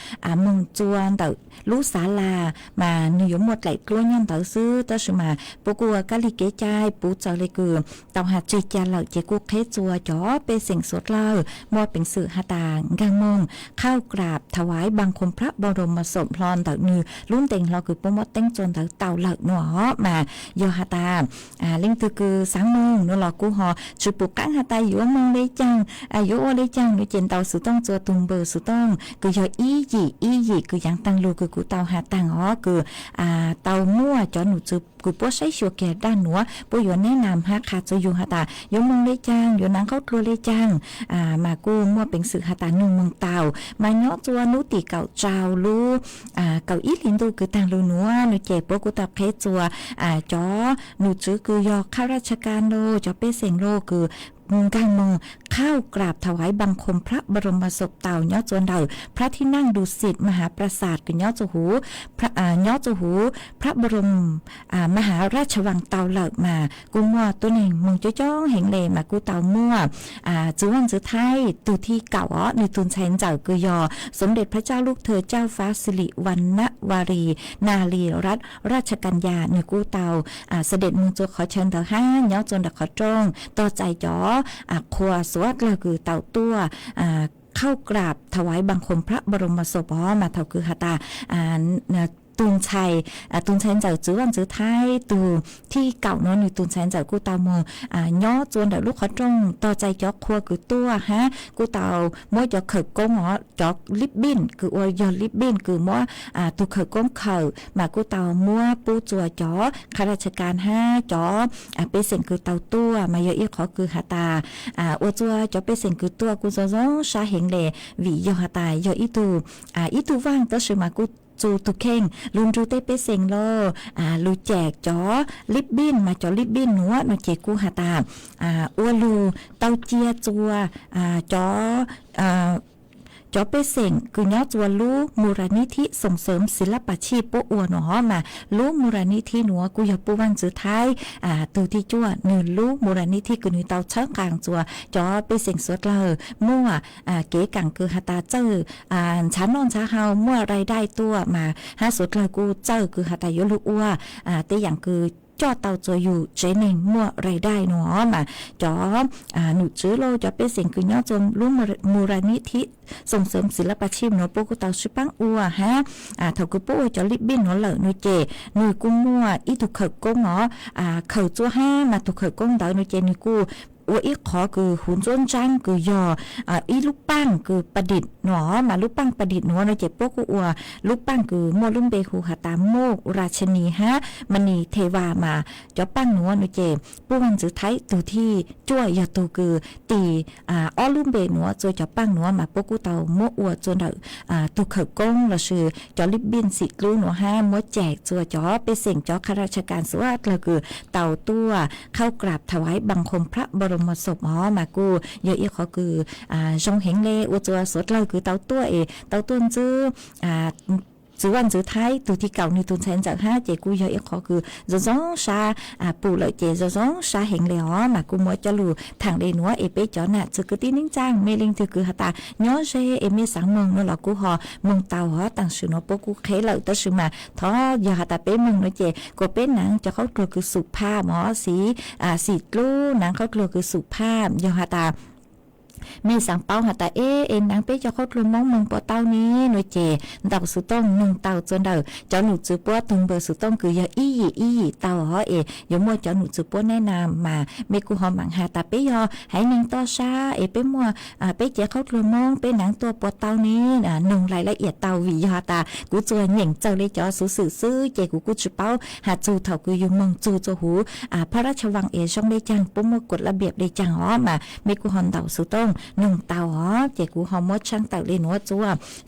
moog txua ntawm lub xav las mas nwg yuav muaj dlaim dluab nyob ntawd xwb, tab sis mas puab kuj ua kab lig kev cai puv txawv le kws tau has tseg ca lawm ces kuj qheb txua cov pej xeem suav dlawg muaj peev xwm has tas nkaag moog khauj krab thauv ais npaa khoom prab npaa roos npaa xoom hlo ntawm nwg lub ntees hlo kws puab muab teeb txua ntawd tau lawm nuav. Mas yog has tas leej twg kws xaav moog nuav los kuj ho tsi pum qaab has tas yuav moog le caag, yuav ua le caag nuav ces ntaus xuv tooj txua tug npawb xuv tooj kws yog ib yim ib yim kws yaav taag lug kws kuv tau has taag os, kws tau muaj cov num tswv kws puab saib xyuas kiag dlaab nuav puab yuav neb nam hab qha txug yug has tas yuav moog le caag, yuav naav nqaub dlua le caag, mas kuj muaj peev xwm has tas nwg moog tau. Mas nyob txua nub tim kaum rau lub kaum ib hli ntuj kws taag lug nuav nuav ces puab kuj tau qheb txua cov num tswv kws yog khauj raj tsha kas los cov pej xeem los kws nkaag moog khauj krab thauv ais npaa khoom prab npaa roos npaa xoom tau nyob txua ntawm prab thib naaj du xim ma has pra xas kws nyob txua huv, nyob txua huv prab npaa roos ma has raj tsha vaas tau lawm mas kuj muaj tuab neeg moog coob coob heev le mas kuj tau muaj txwv vaj ntxwv Thaib tug thib kaum os, nwg tug ntxhais ntxawm kws yog Sov Dej Phaj Tsaj Lub Thawj Caj Fab Xi Lim Vas Nav Vas Lis Nas Lis Ras Raj Tsha Kas Yas nwg kuj tau sa dej moog txua qhov chaw ntawd hab nyob txua ntawm qhov rooj tog txais cov qhua suav dlawg kws tau tuaj khauj krab thauv ais npaa khoom prab npaa roos npaa xoom os. Mas thaum kws has tas tug ntxhais, tug ntxhais ntxawm txwv vaj ntxwv Thaib tug thib kaum nuav nwg tug ntxhais ntxawm kuj tau moog nyob txua ntawm lub qhov rooj tog txais cov qhua kws tuaj hab kuj tau muab cov khawm koob os, cov lib npij kws ua yog lib npij kws muab tug khawm koob khawm mas kuj tau muab pub txua cov khauj raj tsha kas hab cov pej xeem kws tau tuaj. Mas yog ib qhov kws has tas ua txua cov pej xeem kws tuaj kuj zoo zoo sab heev le, vim yog has tas yog ib tug, ib tug vaaj tab sis mas kuj txug tug kheej, lug nrug tej pej xeem lauj, lug cem cov lib npij mas cov lib npij nuav no ces kuj has tas ua lug tau cia txug cov cov pej xeem kws nyob txug lub มูลนิธิส่งเสริมศิลปาชีพ puab ua no mas lub มูลนิธิ nuav kuj yog puj vaaj ntxwv Thaib tug thib cuaj, nwg lub มูลนิธิ kws nwg tau txhawb nqaa txug cov pej xeem suav dlawg muaj kev kaam kws has tas txawj ntshaw noj ntshaw haus muaj รายได้ tuaj mas hab suav dlawg kuj txawj kws has tas yuav lug ua tej yaam kws coj tau txug yug tsev neeg muaj รายได้ no mas cov num tswv lauj cov pej xeem kws nyob txug lub มูลนิธิส่งเสริมศิลปาชีพ nuav puab kuj tau sib paab ua hab thaum kws puab ua cov lib npij nuav lawm no ces nwg kuj muaj ib tug khawm koob os, khawm txuas hab mas tug khawm koob ntawd no ces nwg kuj ua ib qhov kws huv ntsuab ntsaab kws yog ib lub paaj kws ประดิษฐ์ no mas lub paaj ประดิษฐ์ nuav no ces puab kuj ua lub paaj kws muaj lub npe hu has tas โมกราชินี hab มณีเทวา mas cov paaj nuav no ces puj vaaj ntxwv Thaib tug thib cuaj yog tug kws tis ob lub npe nuav txug cov paaj nuav mas puab kuj tau muab ua txug ntawm tug khawm koob lossis cov lib npij xim dlub nuav hab muab cem txug cov pej xeem cov ข้าราชการ suav dlawg kws tau tuaj เข้ากราบถวายบังคมพระบรมศพ os mas kuj yog ib qhov kws zoo heev le ua txug suav dlawg kws tau tuaj es tau tuaj ntxwb txwv vaaj ntxwv Thaib tug thib kaum nwg tug ntxhais ntxawm hab ces kuj yog ib qhov kws zoo zoo sab pum lawm ces zoo zoo sab heev le os mas kuj muab coj lug thaam le nuav es peb cov nam txiv kwv tij neej tsaa mej leej twg kws has tas nyob ze es mej xaav moog no los kuj ho moog tau os. Taam sim nuav puab kuj qheb lawm tab sis mas thov yog has tas peb moog no ces kuas peb naav cov khaub dluag kws สุภาพ mog, xim dlub, naav khaub dluag kws สุภาพ. Yog has tas mej xaav paub has tas es es naav peb cov khaub dluag Moob moog puas tau ne no ces ntaus xuv tooj noog tau txug ntawm cov num txiv puab tug npawb xuv tooj kws yog ib yim ib yim tau os es yuav muaj cov num txiv puab neb na mas mej kuj ho maam has tas peb yog haiv neeg toj sab es peb muaj peb cev khaub dluag Moob peb naav tuaj puas tau ne, noog lais lab iam tau vim yog has tas kuv tsuas nyeem txawg le cov xuv xwm xwb ces kuv kuj tsi paub has txug thaum kws yug moog txug txug huv พระราชวัง es zoo le caag puab muaj กฎระเบียบ le caag os mas mej kuj ho ntaus xuv tooj noog tau os ces kuv ho muab tshaaj tawm le nuav txug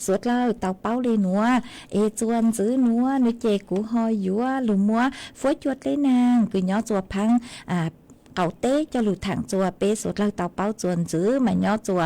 suav dlawg tau paub le nuav es txug ntxwv nuav no ces kuv ho yuav lug muab fuab cua dleb naag kws nyob txug phaab qaum teb coj lug thaam txug peb suav dlawg tau paub txug ntxwv mas nyob txug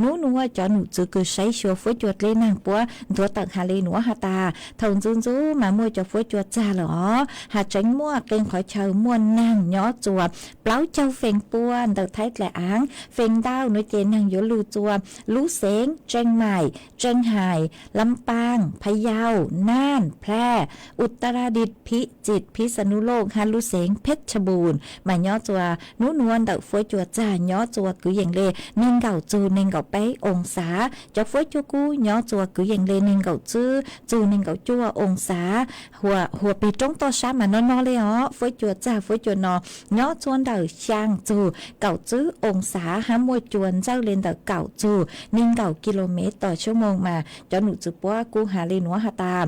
nub nuav cov num txiv kws saib xyuas fuab cua dleb naag puab nthuav tawm has le nuav has tas thaum ntxwv ntxwv mas muaj cov fuab cua txag lawm os has tseev muaj qee qhov chaw muaj naag nyob txug plaub caug feem pua ntawm Thaib dlaim aav. Feem ntau nuav ces naag yuav lug txug lub xeev Tsheej Maim, Tsheej Hais, Lam Paaj, Pha Yau, Naaj, Plha, Utaradit, Phim Txit, Phis Xas Nus Loos hab lub xeev Phej Tshas Npum mas nyob txug nub nuav ntawm fuab cua txag nyob txug kwv yees le neeg nkaum txug neeg nkaum peb oo xav. Cov fuab cua kub nyob txug kwv yees le neeg nkaum tsib txug neeg nkaum cuaj oo xav. Huas peg roob toj sab mas no no le os fuab cua txag fuab cua no nyob txug ntawm xyaa txug kaum tsib oo xav hab muaj cua ntxawj le ntawm kaum txug neeg nkaum kis lus mev toj sub moog mas cov num txiv puab kuj has le nuav has tas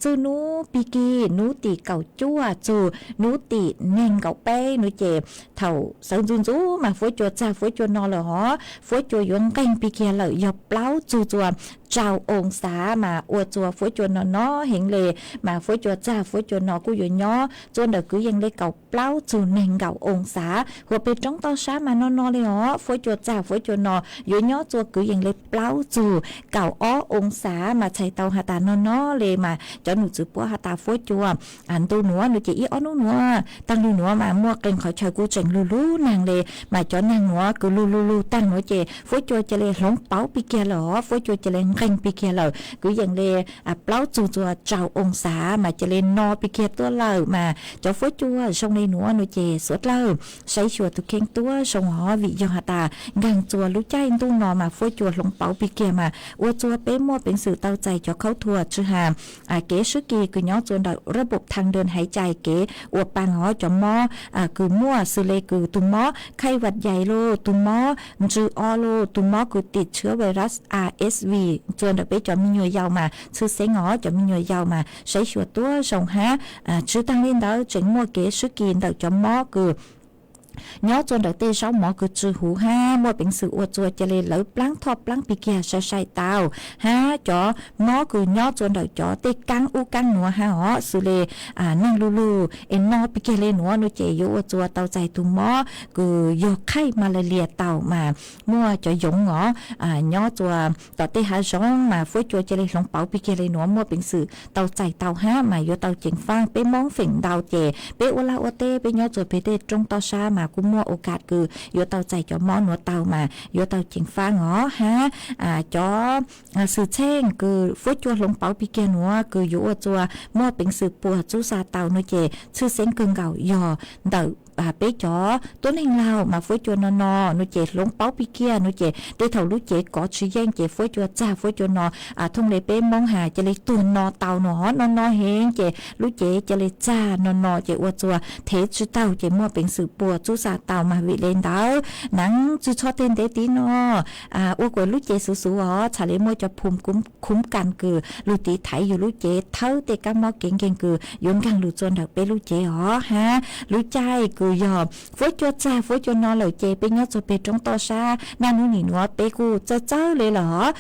txug nub pig kig nub tim kaum cuaj txug nub tim neeg nkaum peb nuav ces thaum sawv ntxuv ntxuv mas fuab cua txag fuab cua no lawm os fuab cua yuav nqeeg pig kiag lawm yog plaub txug txug rau oo xav mas ua txug fuab cua no no heev le mas fuab cua txag fuab cua no kuj yuav nyob txug ntawm kwv yees le kaum plaub txug neeg nkaum oo xav. Huas peg roob toj sab mas no no le os fuab cua txag fuab cua no yuav nyob txug kwv yees le plaub txug kaum ob oo xav mas txhais tau has tas no no le mas cov num txiv puab has tas fuab cua ntu nuav nuav ces ib ob nub nuav taag lug nuav mas muaj qee qhov chaw kuj tseem lug lug naag le mas cov naag nuav kws lug lug lug taag nuav ces fuab cua ca le hloov pauv pig kiag lawm os fuab cua ca le nqeeg pig kiag lawm kwv yees le plaub txug txug rau oo xav mas ca le no pig kiag tuaj lawm mas cov fuab cua zoo le nuav nuav ces suav dlawg saib xyuas tug kheej tuab zoo os vim yog has tas nkaag txug lub caij ntuj no mas fuab cua hloov pauv pig kiag mas ua txug peb muaj peev xwm tau txais cov khaub thuas tsi has kev swb kis kws nyob txug ntawm ระบบทางเดินหายใจ kev ua paag os cov mob kws muaj xws le kws tug mob ไข้หวัดใหญ่ lauj tug mob ntsw o lauj tug mob kws tim tshiab virus RSV txug ntawm peb cov me nyuam yaus mas tshwj xeeb os cov me nyuam yaus mas saib xyuas tuab zoo hab tsi taag le ntawd tseem muaj kev swb kis ntawm cov mob kws nyob txua ntawm tej zaub mov kws tsw huv hab muaj peev xwm ua txua ca le lawv plaab thoj plaab pig kiag sai sai tau, hab cov mob kws nyob txua ntawm cov tej kaab ub kaab nuav hab os, xws le neeg lug lug es no pig kiag le nuav no ces yuav ua txua tau txais tug mob kws yog qhaij malaria tau mas muaj cov yoov os, nyob txua tom tej hav zoov mas fuab cua ca le hloov pauv pig kiag le nuav muaj peev xwm tau txais tau hab mas yuav tau ceev faab. Peb Moob feem ntau ces peb ua laj ua teb peb nyob txua peg tej roob toj sab mas kuj muaj ua kam kws yuav tau txais cov mob nuav tau mas yuav tau ceev faab os hab cov xwm txheej kws fuab cua hloov pauv pig kiag nuav kws yuav ua txua muaj peev xwm puas txub xa tau no ces tshwj xeeb kawg nkaus yog ntawm peb cov tuab neeg laug mas fuab cua no no no ces hloov pauv pig kiag no ces tej thaum lub cev kov tsis yeej ces fuab cua txag fuab cua no, thooj le peb Moob has ca le tuag no tau no no no heev ces lub cev ca le txag no no ces ua txua thev tsis taug ces muaj peev xwm puas txub xa tau mas vim le ntawd naav tsis txhob teg ntev tiv no ua kuas lub cev xuv xuv os, txhad le muaj cov phum khuv kas kws lug tiv thaiv yug lub cev thawb tej kaab mob kev nkeeg kws yuav nkaag lug txua ntawm peb lub cev os hab lub caij kws yog fuab cua txag fuab cua no lawm ces peb nyob txua peg roob toj sab naj nub nim nuav peb kuj txawj txawj le lawm os,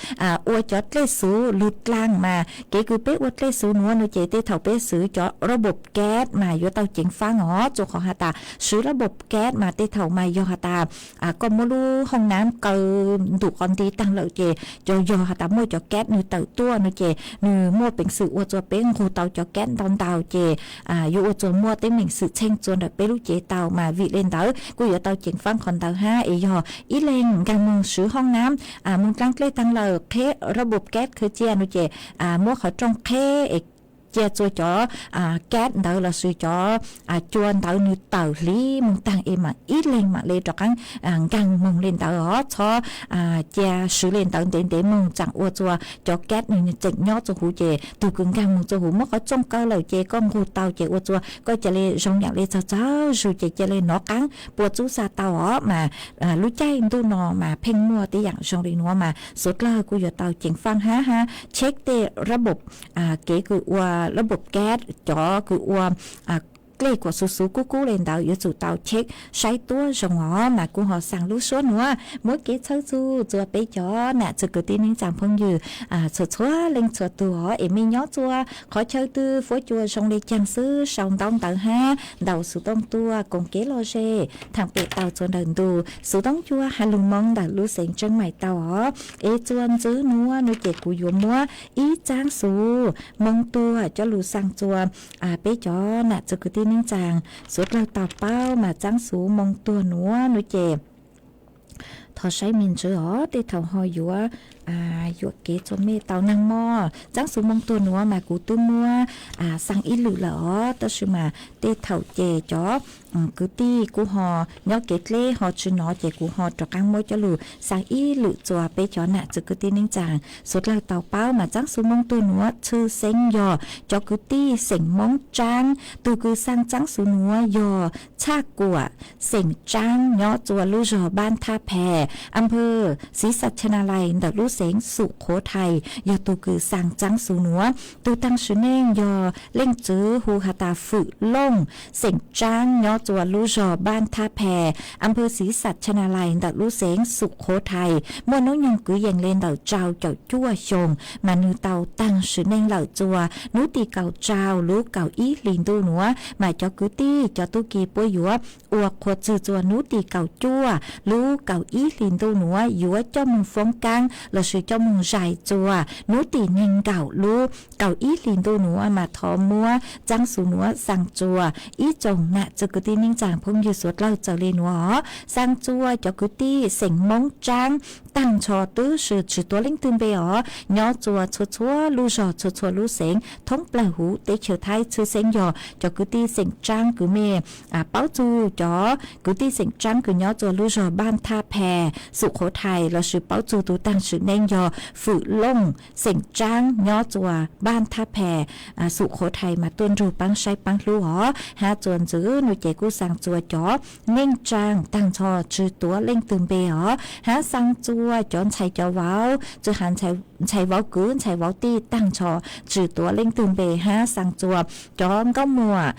ua cov dlej xuv lug dlaag mas kev kws peb ua dlej xuv nuav no ces tej thaum peb swv cov lab npob kas mas yuav tau ceev faab os, txua qhov has tas swv lab npob kas mas tej thaum mas yog has tas koj muab lub hooj nab kaw ntum qhov nti taag lawm ces cov yog has tas muaj cov kas nwg tawm tuaj no ces nwg muaj peev xwm ua txua peb nqug tau cov kas ntau ntau ces yuav ua txua muaj teeb meem xwm txheej txua ntawm peb lub cev tau mas vim le ntawd kuj yuav tau ceev faab qhov ntawd hab es yog ib leeg nkaag moog swv hooj nab moog dlaab dlej taag lawm qheb lab npob kas khaws cia no ces muab qhov rooj qheb es cia txua cov kas ntawd lossis cov cua ntawd nwg tawm hliv moog taag es mam ib leeg mam le rov qaab nkaag moog le ntawd os, txhob cia swv le ntawd ntev ntev moog tsaam ua txua cov kas nwg tseem nyob txua huv ces tug kws nkaag moog txua huv muab qhov rooj kaw lawm ces koj nqug tau ces ua txua koj ca le zoo yaam le txawg txawg zug ces ca le nov qaab puas txub xa tau os mas lub caij ntuj no mas pheej muaj tej yaam zoo le nuav mas suav dlawg kuj yuav tau ceev faab hab hab check tej lab npob, kev kws ua lab npob kas cov kws ua dlej kuas xuv xuv kub kub le ntawd yuav tsum tau check saib tuab zoo os mas kuj ho xaa lub suab nuav muab kev txhawb txug txua peb cov nam txwg kwv tij neej tsaa phooj ywg txhua txhua leej txhua tug os es mej nyob txua qhov chaw twg fuab cua zoo le caag xwb sau ntaub ntawv hab ntaus xuv tooj tuaj koom kev lom zem thaam pem tau txua ntawm ntu xuv tooj cua has lug Moob ntawm lub xeev Tseeb Mais tau os es txua ntxiv nuav no ces kuv yuav muab ib txaab xuv Moob tuag coj lug xaa txua peb cov nam txwg kwv tij neej tsaa suav dlawg tau paub mas txaab xuv Moob tuag nuav no ces thov saib me ntsis os tej thaum ho yuav yuam kev txua mej tau naag mog. Txaab xuv Moob tuag nuav mas kuv twb muab xaa ib lwm lawm os tab sis mas tej thaum ces cov kwv tij kuj ho nyob kev dleb ho tsis nov ces kuv ho rov qaab muab coj lug xaa ib lwm txua peb cov nam txwg kwv tij neej tsaa suav dlawg tau paub mas txaab xuv Moob tuag nuav tshwj xeeb yog cov kwv tij xeem Moob Tsaab. Tug kws xaa txaab xuv nuav yog Txhaj Kuam, xeem Tsaab nyob txua lub zog Npab Thab Phe, am pawg Xiv Xas Chas Nas Lais ntawm lub xeev Xum Qhuav Thais yog tug kws xaa txaab xuv nuav. Tug taag sim neej yog leej txiv hu has tas Fwm Looj, xeem Tsaab nyob txua lub zog Npab Thab Phe, am pawg Xiv Xas Chas Nas Lais ntawm lub xeev Xum Qhuav Thais muaj noob nyoog kwv yees le ntawm rau caum cuaj xyoos mas nwg tau taag sim neej lawm txua nub tim kaum rau lub kaum ib hlis ntuj nuav mas cov kwv tij cov tub ki puab yuav ua qhuas txwg txua nub tim kaum cuaj lub kaum ib hlis ntuj nuav yuav coj moog foob kaab lossis coj moog zais txua nub tim neeg nkaum lub kaum ib hlis ntuj nuav mas thov muab txaab xuv nuav xaa txua ib tsoom nam txwg kwv tij neej tsaa phooj ywg suav dlawg txawm le nuav os. Xaa txua cov kwv tij xeem Moob Tsaab taag nrho twb tsis tuav leej twg npe os nyob txua txhua txhua lub zog txhua txhua lub xeev thoob plawg huv teb chaws Thaib tshwj xeeb yog cov kwv tij xeem Tsaab kws mej paub txug cov kwv tij xeem Tsaab kws nyob txua lub zog Npab Thab Phe, Xum Qhuav Thais lossis paub txug tug taag sim neej yog Fwm Looj, xeem Tsaab nyob txua Npab Thab Phe, Xum Qhuav Thais mas tuaj nrug paab saib paab hlub os. Hab txua ntxiv nuav ces kuj xaa txua cov neej tsaa taag nrho tsis tuav leej twg npe os hab xaa txua cov ntxhais cov vauv txwj has ntxhais ntxhais vauv kwv ntxhais vauv tij tag nrho tsis tuav leej twg npe hab xaa txua cov nkauj muam,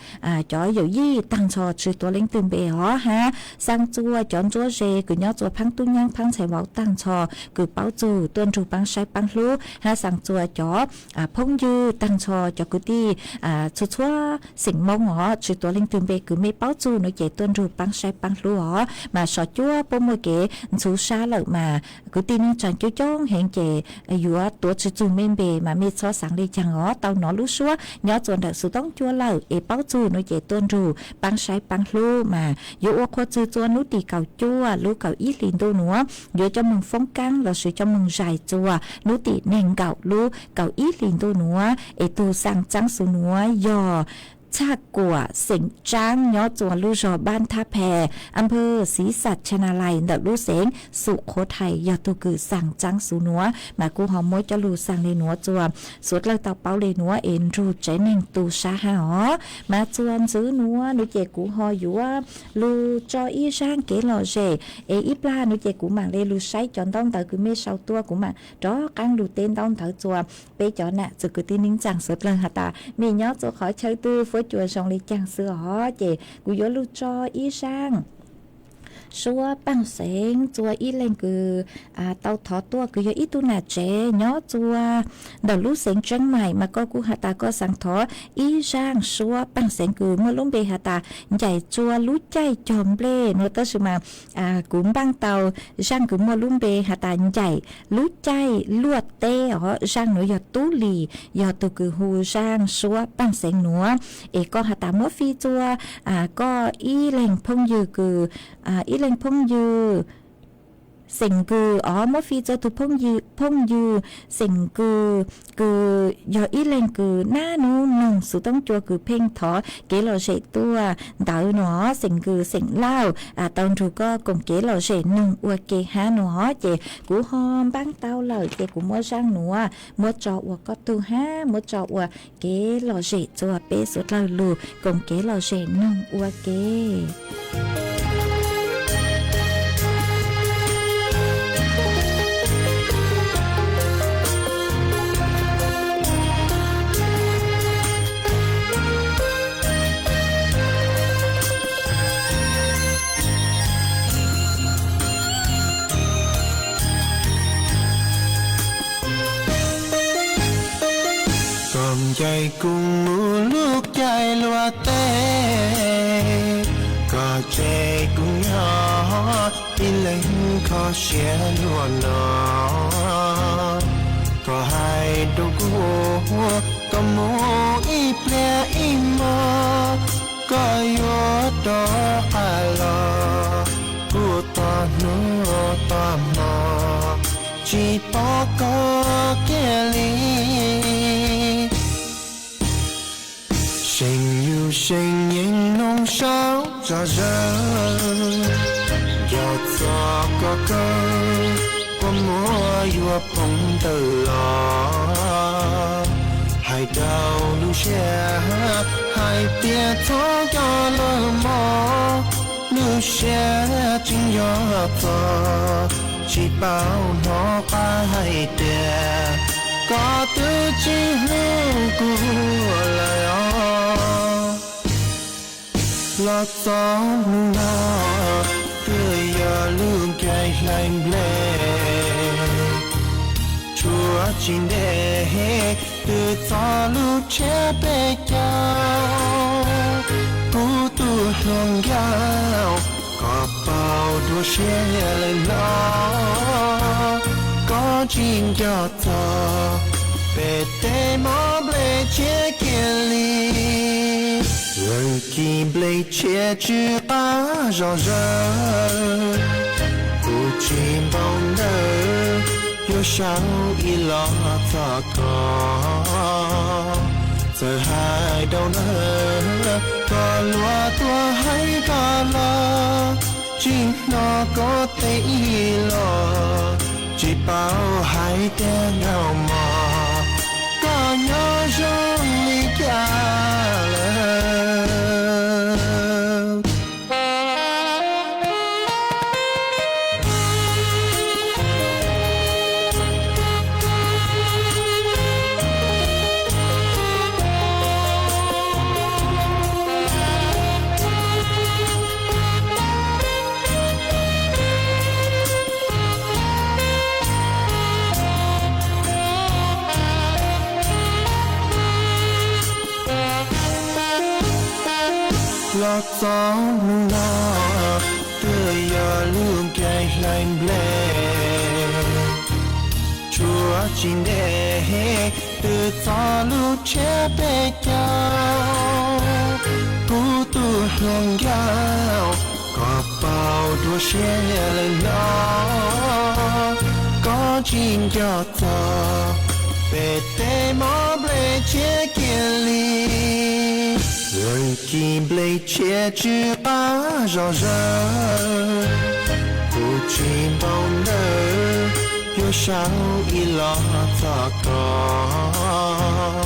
cov yawm yij tag nrho tsis tuav leej twg npe os hab xaa txua cov ntsuab ze kws nyob txua phaab tub nyaab phaab ntxhais vauv tag nrho kws paub txug tuaj nrug paab saib paab hlub hab xaa txua cov phooj ywg tag nrho cov kwv tij txhua txhua xeem Moob os tsis tuav leej twg npe kws mej paub txug nuav ces tuaj nrug paab saib paab hlub os mas sov cuab puab muaj kev ntxhuv sab lawm mas kwv tij neej tsaa coob coob heev ces yuav tuav tsis txug mej npe mas mej txhob xaav le caag os. Tau nov lub suab nyob txua ntawm xuv toob cua lawm es paub txug nuav ces tuaj nrug paab saib paab hlub mas yuav ua qhua txwg txua nub tim kaum cuaj lub kaum ib hlis ntuj nuav yuav coj moog foob kaab lossis coj moog zais txua nub tim neeg nkaum lub kaum ib hlis ntuj nuav es tug xaa txaab xuv nuav yog Txhaj Kuam xeem Tsaab nyob txua lub zog Npab Thab Phe, Anpawg Xiv Xaj Tshaj Na Lais ntawm lub xeev Xum Qhuav Thais yog tug kws xaa txaab xuv nuav mas kuv ho muab coj lug xaa le nuav txua suav dlawg tau paub le nuav es nrug tsev neeg tu sab hab os. Mas txua ntxiv nuav nuav ces kuv ho yuav lug tso ib zaaj kev lom zem es ib plag nuav ces kuv maam le lug saib cov ntaub ntawv kws mej sau tuaj kuv maam rov qaab lug teb ntaub ntawv txua peb cov nam txiv kwv tij neej tsaa suav dlawg has tas mej nyob txua qhov chaw twg fuab cua zoo le caag xwb os ces kuv yuav lug tso ib zaaj suab paaj xeev txua ib leeg kws tau thov tuaj kws yog ib tug nam tsev nyob txua ntawm lub xeev Tseeb Maim mas koj kuj has tas koj xaa thov ib zaaj suab paaj xeev kws muaj lub npe has tas ncaim txua lub caij cog nplej nuav tab sis mas kuv npaaj tau zaaj kws muaj lub npe has tas ncaim lub caij luaj teb os. Zaaj nuav yog Tub Lis yog tug kws hu zaaj suab paaj xeev nuav es koj has tas muab fij txua koj ib leeg phooj ywg kws ib leeg phooj ywg xeem Kws os, muab fij txua tug phooj ywg xeem Kws kws yog ib leeg kws nab nub noog xuv toob cua kws pheej thov kev lom zem tuaj ntawd nuav xeem Kws xeem Lauj tau nrug koj koom kev lom zem noog ua ke hab nuav ces kuv ho npaaj tau lawm ces kuv muab zaaj nuav muab tso ua koj tug hab muab tso ua kev lom zem txua peb suav dlawg lug koom kev lom zem noog ua ke. Koj ncaim kuv mus lub caij luaj teb, koj tseg kuv nyob ib leeg kho siab luaj no. Koj hais rau kuv, koj mus ib pliag ib hmo, koj yuav rov qab los, kuv tos hnub tos hmo, tsis pom koj kiag li. Seem yug seem yees noog saum zog zawg, yog txog koj kawg, kua muag yuav poob ntawm los. Hais rau lub siab hais tias txhob nco lawm mog, lub siab tseem yog txog, tsis paub hnov qab hais tias koj twb tsis hlub kuv lawm os. Los txog hnub no, twb yog lub caij hlais nplej, tshuav tsis ntev twb txog lub tshiab peb caug. Kuv tus hluas nkauj, koj paub dua siab lawm los, koj tsis nco txog peb tej mob nplej tshiab kiag li. Leej kis nplej tshiab tsw qab zog zawg, kuv tsis npau ntawv yuav sau ib los txog koj. Txawm hais rau nawb, koj luag tuaj hais koj los, tsis hnov koj teb ib los, tsis paub hais tias nkauj mog, koj nyob zoo li cas lawm. Txoj lus no twb yog lub ncaij hlais nplej, tshuav tsis ntev twb txog lub tsiab peb caug. Kuv tus hluas nkauj, koj paub dua siab lawm los, koj tsis nco txog peb tej mob nplej tshiab kiag li. Lawv ci nplej tshiab tsw qab zom zaws, kuv tsis npau ntawv yuav sau ib los txog koj.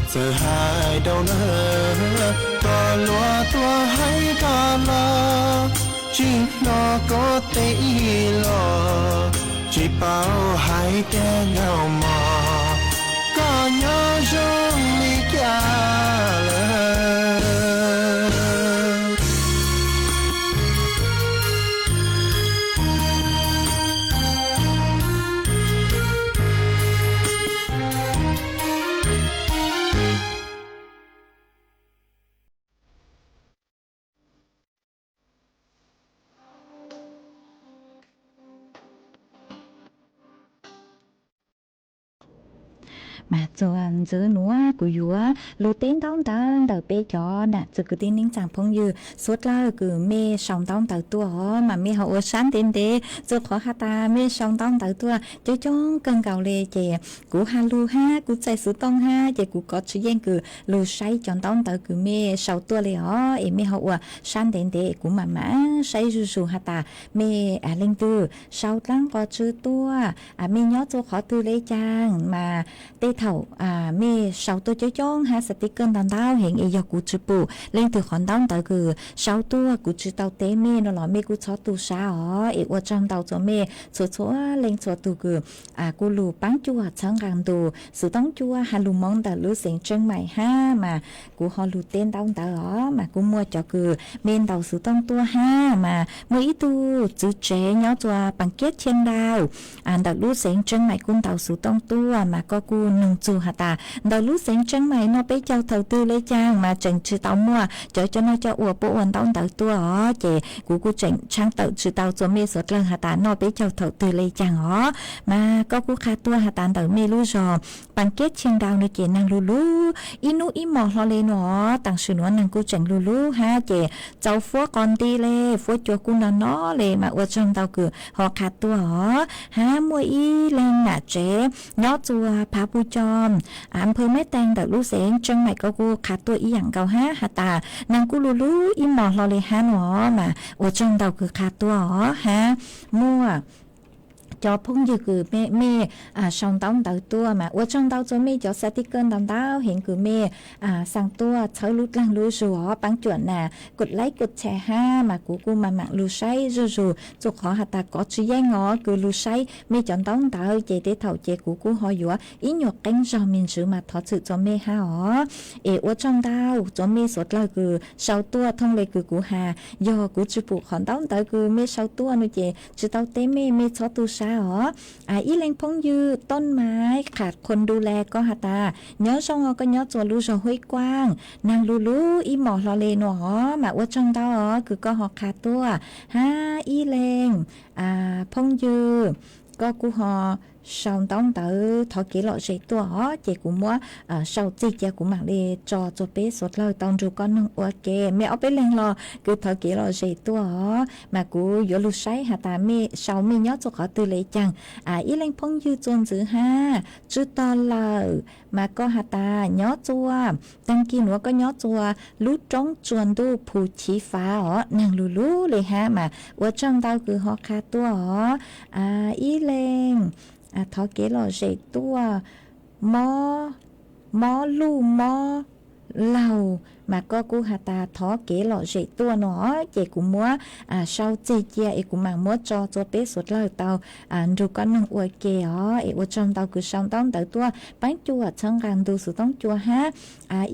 Txawm hais rau nawb, koj luag tuaj hais koj los, tsis hnov koj teb ib los, tsis paub hais tias nkauj mog, koj nyob zoo li cas lawm. Mas txuas ntxiv nuav kuv yuav lug teb ntaub ntawv ntawm peb cov nam txiv kwv tij neej tsaa phooj ywg suav dlawg kws mej sau ntaub ntawv tuaj os, mas mej ho ua sab ntev ntev, txug qhov has tas mej sau ntaub ntawv tuaj coob coob kawg nkaus le ces kuv has lug hab kuv txais xuv tooj hab ces kuv kov tsis yeej kws lug saib cov ntaub ntawv kws mej sau tuaj le os, es mej ho ua sab ntev ntev kuv mam mam saib zuj zus has tas mej leej twg sau dlaab qos tsw tuaj, mej nyob txug qhov twg le caag mas tej thaum mej sau tuaj coob coob hab xa ti kawj ntau ntau heev es yog kuv tsi pum leej twg qhov ntaub ntawv kws sau tuaj kuv tsi tau teb mej no los mej kuj txhob tu sab os, es ua tsaug ntau rua mej txhua txhua leej txhua tug kws kuj lug paab cuam txhawb nqaa ntu xuv tooj cua has lug moov ntawm lub xeev Tseeb Maim hab mas kuv ho lug teb ntaub ntawv os, mas kuj muaj cov kws mej ntaus xuv tooj tuaj hab mas muaj ib tug txwv tsev nyob rua Paas Kiab Chia Nraus ntawm lub xeev Tseeb Maim kuj ntaus xuv tooj tuaj, mas koj kuj noog txug has tas ntawm lub xeev Tseeb Maim noj peb caug thaum twg le caag mas tseem tsi tau muaj cov coj noj coj ua puab ua ntaub ntawv tuaj os, ces kuv kuj tseem tshaab tawm tsi tau rua mej suav dlawg has tas noj peb caug thaum twg le caag os. Mas koj kuj qha tuaj has tas ntawm mej lub zog Paas Kiab Chia Nraus no ces naag lug lug ib nub ib mos hlo le no os, taam sim nuav naag kuj tseem lug lug hab ces txaus fuab qos nti le, fuab cua kuj no no le, mas ua tsaug ntau kws ho qha tuaj os. Hab muaj ib leeg nam tsev nyob rua Phav Pu Coo, Amphawv Mab Teeg ntawm lub xeev Tseeb Maim koj kuj qha tuaj ib yaam nkaus hab has tas naag kuj lug lug ib mos hlo le hab no os, mas ua tsaug ntau kws qha tuaj os. Hab muaj cov phooj ywg kws mej sau ntaub ntawv tuaj mas ua tsaug ntau rua mej cov xa ti kawj ntau ntau heev kws mej xaa tuaj txhawb lub dlaag lub zug os, paab cuam nas kod laib kod tshare hab mas kuv kuj mam mam lug saib zuj zus, txug qhov has tas kov tsi yeej os kws lug saib mej cov ntaub ntawv ces tej thaum ces kuv kuj ho yuav ib nyuag qeeb zog me ntswv mas thov txim rua mej hab os. Es ua tsaug ntau rua mej suav dlawg kws sau tuaj thooj le kws kuv has, yog kuv tsi pum qhov ntaub ntawv kws mej sau tuaj no ces tsi tau teb mej, mej txhob tu sab os. Ib leeg phooj ywg Tooj Maiv Qham Qhuas Ndu Le koj has tas nyob zoo os, koj nyob rua lub zog Huib Kuaaj, naag lug lug ib mos hlo le no os, mas ua tsaug ntau os kws koj ho qha tuaj. Hab ib leeg phooj ywg koj kuj ho sau ntaub ntawv thov kev lom zem tuaj os, ces kuv muab sau txig cia kuv mam li tso rua peb suav dlawg tau nrug koj noog ua ke. Mej ob peb leeg los kws thov kev lom zem tuaj os, mas kuv yuav lug saib has tas mej sau mej nyob rua qhov twg le caag. Ib leeg phooj ywg txuas ntxiv hab Tswv Tog Lawm, mas koj has tas nyob rua, taag kis nuav koj nyob rua lub roob tsua ntuj Phu Chiv Fav os, naag lug lug le hab mas ua tsaug ntau kws ho qha tuaj os. Ib leeg thov kev lom zem tuaj, Mob, Mob Luj Mob Laug, mas koj kuj has tas thov kev lom zem tuaj no, ces kuv muab sau txig cia es kuv mam muab tso rua peb suav dlawg tau nrug koj noog ua ke os. Es ua tsaug ntau kws sau ntaub ntawv tuaj paab cuam txhawb nqaa ntu xuv tooj cua hab.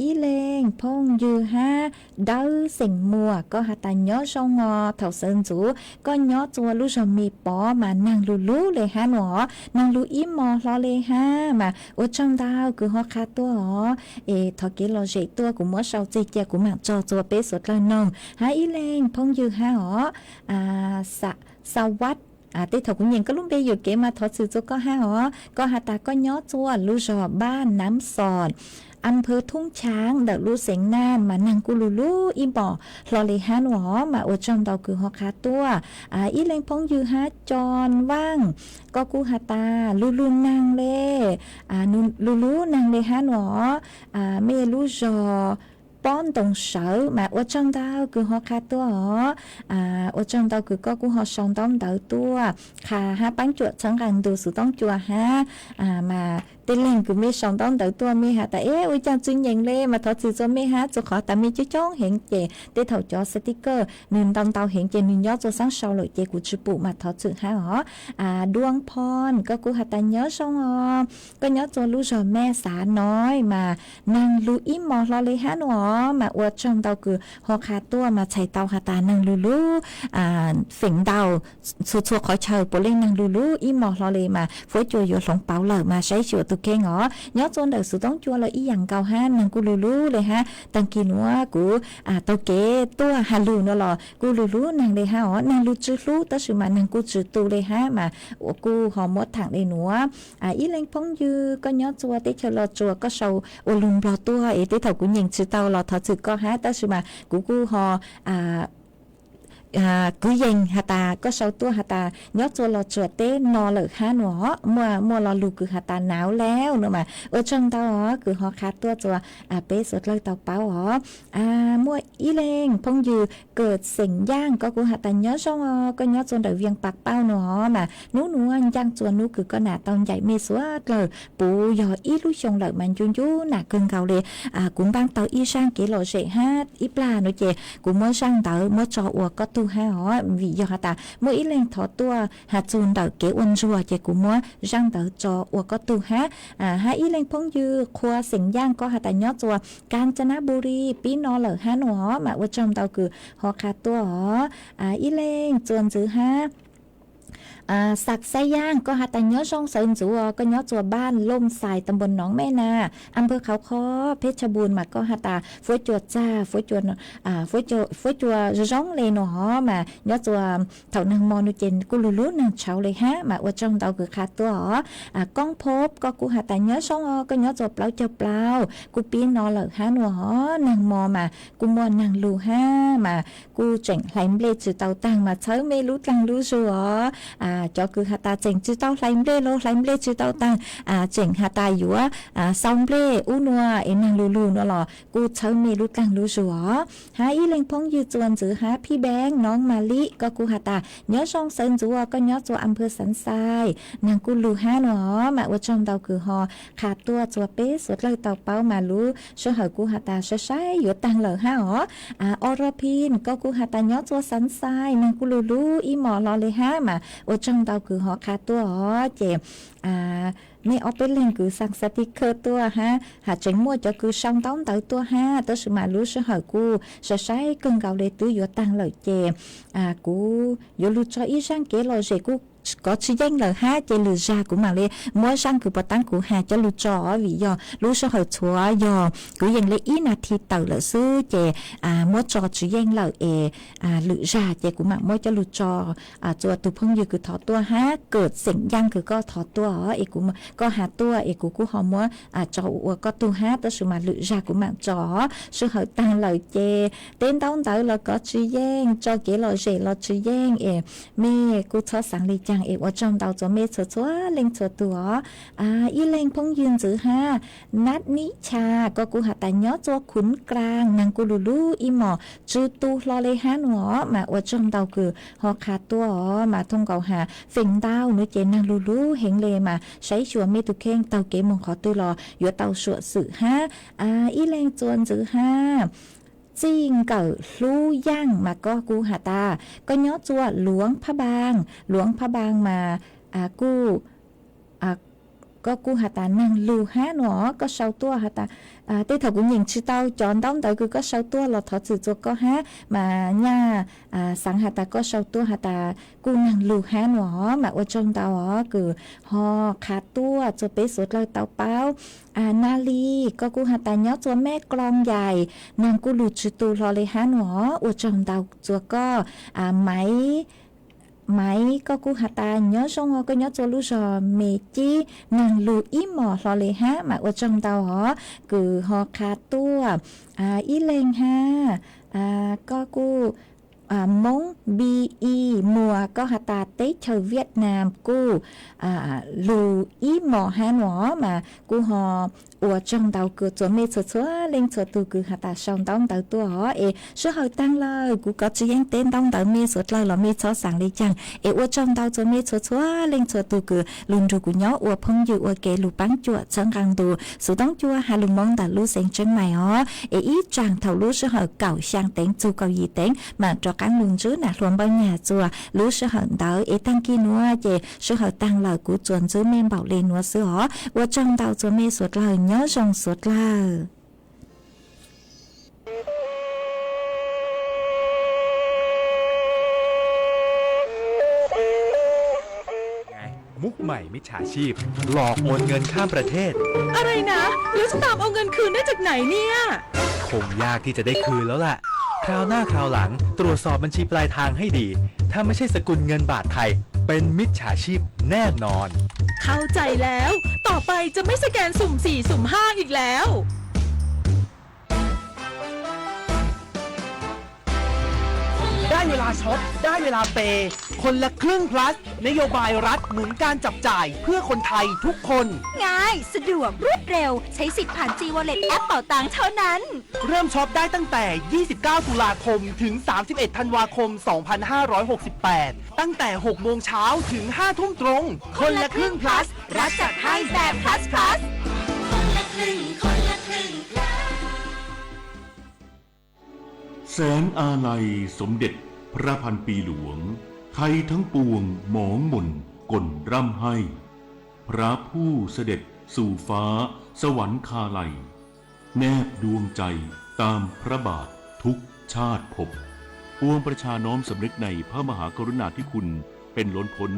Ib leeg phooj ywg hab Dawb xeem Muas, koj has tas nyob zoo os, thaum sawv ntxuv koj nyob rua lub zog Me Pov mas naag lug lug le hab no os, naag lug ib mos hlo le hab, mas ua tsaug ntau kws ho qha tuaj os. Es thov kev lom zem tuaj, kuv muab sau txig cia kuv mam tso txuas peb suav dlawg noog. Hab ib leeg phooj ywg hab os, Xa Vaj, tej thaum kuv nyeem koj lub npe yuam kev mas thov txim txuas koj hab os. Koj has tas koj nyob txuas lub zos Npaj Nam Xos, am phawv Thoob Chaav ntawm lub xeev Naj mas neeg kuj lug lug ib mos hlo le hab nua os, mas ua tsaug ntau kws ho qha tuaj. Ib leeg phooj ywg hab Coo Vaaj, koj kuj has tas lug lug neeg le, lug lug neeg le hab nua os, mej lub zog Pob Ntoo Sawv mas ua tsaug ntau kws ho qha tuaj os. Ua tsaug ntau kws koj kuj ho sau ntaub ntawv tuaj qha hab paab cuam txhawb nqaa ntug xuv toob cua hab, mas tej leeg kws mej sau ntaub ntawv tuaj mej has tas eb ua caag tsi nyeem le mas thov txim txuas mej hab, txuas qhov tas mej coob coob heev ces tej thaum cov sticker nwg ntau ntau heev ces nwg nyob txuas xaab sau lawm ces kuv tsi pum mas thov txim hab os. Dua Phoo, koj kuj has tas nyob zoo os, koj nyob txuas lub zog Mej Xav Noib mas neeg lug ib mos hlo le hab nua os, mas ua tsaug ntau kws ho qha tuaj mas txhais tau has tas neeg lug lug feem ntau txhua txhua qhov chaw puav leej neeg lug lug ib mos hlo le mas fuab cua yuav hloov pauv lawm mas saib xyuas tug kheej os. Nyob txuas ntawm xuv toob cua los ib yaam nkaus hab, neeg kuj lug lug le hab. Taag kis nuav kuv taug kev tuaj has lug nua los kuj lug lug neeg le hab os, neeg lug tsi hlub tab sis mas neeg kuj tsi tu le hab mas ua kuj ho muab thaam le nuav. Ib leeg phooj ywg koj nyob txuas teb chaws Los Tsuas koj sau ua lug Nplog tuaj es tej thaum kuv nyeem tsi tau los thov txim koj hab, tab sis mas kuv kuj ho kwv yees has tas koj sau tuaj has tas nyob txuas Los Tsuas teb no lawm hab nua os, muaj muaj lo lug kws has tas nav lawm no mas ua tsaug ntau os kws ho qha tuaj txuas peb suav dlawg tau paub os. Muaj ib leeg phooj ywg Kawm Xeem Yaaj koj kuj has tas nyob zoo os, koj nyob txuas ntawm Vias Pas Pauj no mas nub nuav ncaaj txuas nub kws koj nam tau ncaim mej suav dlawg puv yog ib lub xyoo lawm mas ncu ncu nam kawg nkaus le. Kuv npaab tau ib zaaj kev lom zem hab ib plag nuav ces kuv muab zaaj ntawd muab tso ua koj tug hab os, vim yog has tas muaj ib leeg thov tuaj has txug ntawm kev ua ntsuag ces kuv muab zaaj ntawd tso ua koj tug hab. Hab ib leeg phooj ywg Qhua Xeem Yaaj koj has tas nyob txuas Kanchanaburi pib no lawm hab nua os, mas ua tsaug ntau kws ho qha tuaj os. Ib leeg txuas ntxiv hab Xav Xaib Yaaj koj has tas nyob zoo sawv ntxuv os, koj nyob txuas npaj Looj Xais tas npua Noov Mej Nas, am pawg Qhauv Qho, Pheb Tsha Npun mas koj has tas fuab cua txag, fuab cua zoo zoo le nua os, mas nyob txuas thaum neeg mo nua ces kuj lug lug neeg tshauv le hab, mas ua tsaug ntau kws qha tuaj os. Koob Phob koj kuj has tas nyob zoo os, koj nyob txuas plaub caug plaub kuj pib no lawm hab nua os, neeg mo mas kuj muaj neeg lug hab mas kuj tseem hlais nplej tsi tau taag mas txhawb mej lub dlaag lub zug os. Cov kws has tas tseem tsi tau hlais nplej los hlais nplej tsi tau taag, tseem has tas yuav xau nplej ub nua es neeg lug lug nua los kuj txhawb mej lub dlaag lub zug os. Hab ib leeg phooj ywg txuas ntxiv hab Phij Npeeb Noov Malis koj kuj has tas nyob zoo sawv ntxuv os, koj nyob txuas am pawg Xav Xais, neeg kuj lug hab nua os, mas ua tsaug ntau kws ho qha tuaj txuas peb suav dlawg tau paub mas lub sij hawm kuj has tas sai sai yuav taag lawm hab os. Ora Phin koj kuj has tas nyob txuas Xav Xais, neeg kuj lug lug ib mos hlo le hab, mas ua tsaug ntau kws ho qha tuaj os. Ces mej ob peb leeg kws xaa xav tiv khawj tuaj hab, has tseem muaj cov kws sau ntaub ntawv tuaj hab, tab sis mas lub sij hawm kuj sai sai kawg nkaus le twb yuav taag lawm ces kuv yuav lug tso ib zaaj kev lom zem kuj kov tsis yeej lawm hab, ces lwm zag kuv mam li muab zaaj kws puas taab kuv has coj lug tso, vim yog lub sij hawm txhuav yog kwv yees le ib nas thi tawm lawm xwb ces muab tso tsis yeej lawm es lwm zag ces kuv mam muab coj lug tso txuas tug phooj ywg kws thov tuaj hab, Kawm Xeem Yaaj kws koj thov tuaj os, es kuv, koj has tuaj es kuv kuj ho muab tso ua koj tug hab, tab sis mas lwm zag kuv mam tso. Sij hawm taag lawm ces teb ntaub ntawv los kov tsis yeej, tso kev lom zem los tsis yeej es mej kuj txhob xaav le caag es ua tsaug ntau txuas mej txhua txhua leej txhua tug os. Ib leeg phooj ywg ntxiv hab, Nab Nib Cha koj kuj has tas nyob txuas Khuv Klaag, neeg kuj lug lug ib mos tsw tu hlo le hab nua os, mas ua tsaug ntau kws ho qha tuaj os, mas thooj nkaus has feem ntau nua ces neeg lug lug heev le mas saib xyuas mej tug kheej taug kev moog qhov twg los yuav tau suam xwm hab. Ib leeg txuas ntxiv hab, Txij Nkawm Hlub Yaaj mas koj kuj has tas koj nyob txuas Luav Phab Npaas, Luav Phab Npaas mas kuj koj kuj has tas naag lug hab nua, koj sau tuaj has tas, tej thaum kuv nyeem tsi tau cov ntaub ntawv kws koj sau tuaj los thov txim txuas koj hab mas nyaj xaav has tas koj sau tuaj has tas kuj naag lug hab nua, mas ua tsaug ntau os kws ho qha tuaj txuas peb suav dlawg tau paub. Nas Lis, koj kuj has tas nyob txuas Mej Kloo Yaim, naag kuj lug tsi tu hlo le hab nua, ua tsaug ntau txuas koj. Maiv, Maiv, koj kuj has tas nyob zoo, koj nyob txuas lub zog Me Cib, naag lug ib hmos hlo le hab, mas ua tsaug ntau os kws ho qha tuaj. Ib leeg hab, koj kuj, Moob B E Muas, koj has tas teb chaws Viaj Nam kuj lug ib hmos hab nua, mas kuj ho ua tsaug ntau kws txuas mej txhua txhua leej txhua tug kws has tas sau ntaub ntawv tuaj os. Es sij hawm taag lawm, kuv kov tsi yeej teb ntaub ntawv mej suav dlawg los mej txhob xaav le caag. Es ua tsaug ntau txuas mej txhua txhua leej txhua tug kws lug nrug kuv nyob ua phooj ywg ua ke lug paab cuam txhawb nqaa ntu xuv toob cua has lug Moob ntawm lub xeev Tseeb Mais os. Es ib tsaam thaum lub sij hawm kaum xyaa teev txug kaum yim teev mam rov qaab lug ntsib nam hluas Npauj Nyag txuas lub sij hawm ntawd. Es taag kis nuav ces sij hawm taag lawm, kuv tsuas ntsib mej npaum le nuav xwb os. Ua tsaug ntau txuas mej suav dlawg, nyob zoo suav dlawg. Mukhmaim mitshaashipหลอกโอนเงินข้ามประเทศ อะไรนะ แล้วจะตามเอาเงินคืนได้จากไหนเนี่ย คงยากที่จะได้คืนแล้วล่ะ คราวหน้าคราวหลังตรวจสอบบัญชีปลายทางให้ดี ถ้าไม่ใช่สกุลเงินบาทไทย เป็นมิจฉาชีพแน่นอน เข้าใจแล้ว ต่อไปจะไม่สแกนสุ่มสี่ สุ่มห้า อีกแล้ว ได้เวลาช็อป ได้เวลาเปย์ คนละครึ่ง plus นโยบายรัฐหนุนการจับจ่ายเพื่อคนไทยทุกคน ง่าย สะดวก รวดเร็ว ใช้สิทธิ์ผ่าน G Wallet แอปเป๋าตังเท่านั้น เริ่มช็อปได้ตั้งแต่ ยี่สิบเก้า ตุลาคม ถึง สามสิบเอ็ด ธันวาคม สองพันห้าร้อยหกสิบแปด ตั้งแต่ หกโมงเช้า ถึง ห้าทุ่มตรง คนละครึ่ง plus รัฐจัดให้แบบ plus plus แสนอาลัยสมเด็จพระพันปีหลวง ไทยทั้งปวงหมองหม่นก่นร่ำไห้ พระผู้เสด็จสู่ฟ้าสวรรคาลัย แนบดวงใจตามพระบาททุกชาติภพ ปวงประชาน้อมสำนึกในพระมหากรุณาธิคุณเป็นล้นพ้น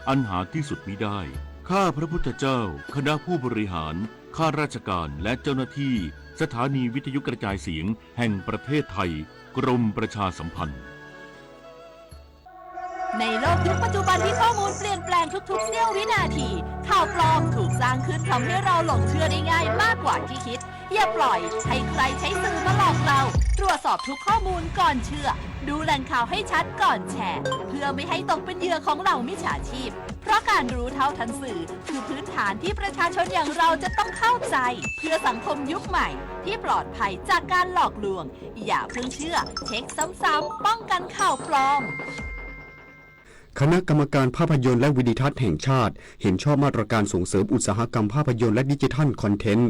อันหาที่สุดมิได้ ข้าพระพุทธเจ้า คณะผู้บริหาร ข้าราชการ และเจ้าหน้าที่สถานีวิทยุกระจายเสียงแห่งประเทศไทย กรมประชาสัมพันธ์ ในโลกยุคปัจจุบันที่ข้อมูลเปลี่ยนแปลงทุกๆ เสี้ยววินาที ข่าวปลอมถูกสร้างขึ้นทำให้เราหลงเชื่อได้ง่ายมากกว่าที่คิด อย่าปล่อยให้ใครใช้สื่อมาหลอกเรา ตรวจสอบทุกข้อมูลก่อนเชื่อ ดูแหล่งข่าวให้ชัดก่อนแชร์ เพื่อไม่ให้ตกเป็นเหยื่อของเหล่ามิจฉาชีพ เพราะการรู้เท่าทันสื่อ คือพื้นฐานที่ประชาชนอย่างเราจะต้องเข้าใจ เพื่อสังคมยุคใหม่ที่ปลอดภัยจากการหลอกลวง อย่าเพิ่งเชื่อ เช็คซ้ำๆ ป้องกันข่าวปลอม คณะกรรมการภาพยนตร์และวิดีทัศน์แห่งชาติ เห็นชอบมาตรการส่งเสริมอุตสาหกรรมภาพยนตร์และดิจิทัลคอนเทนต์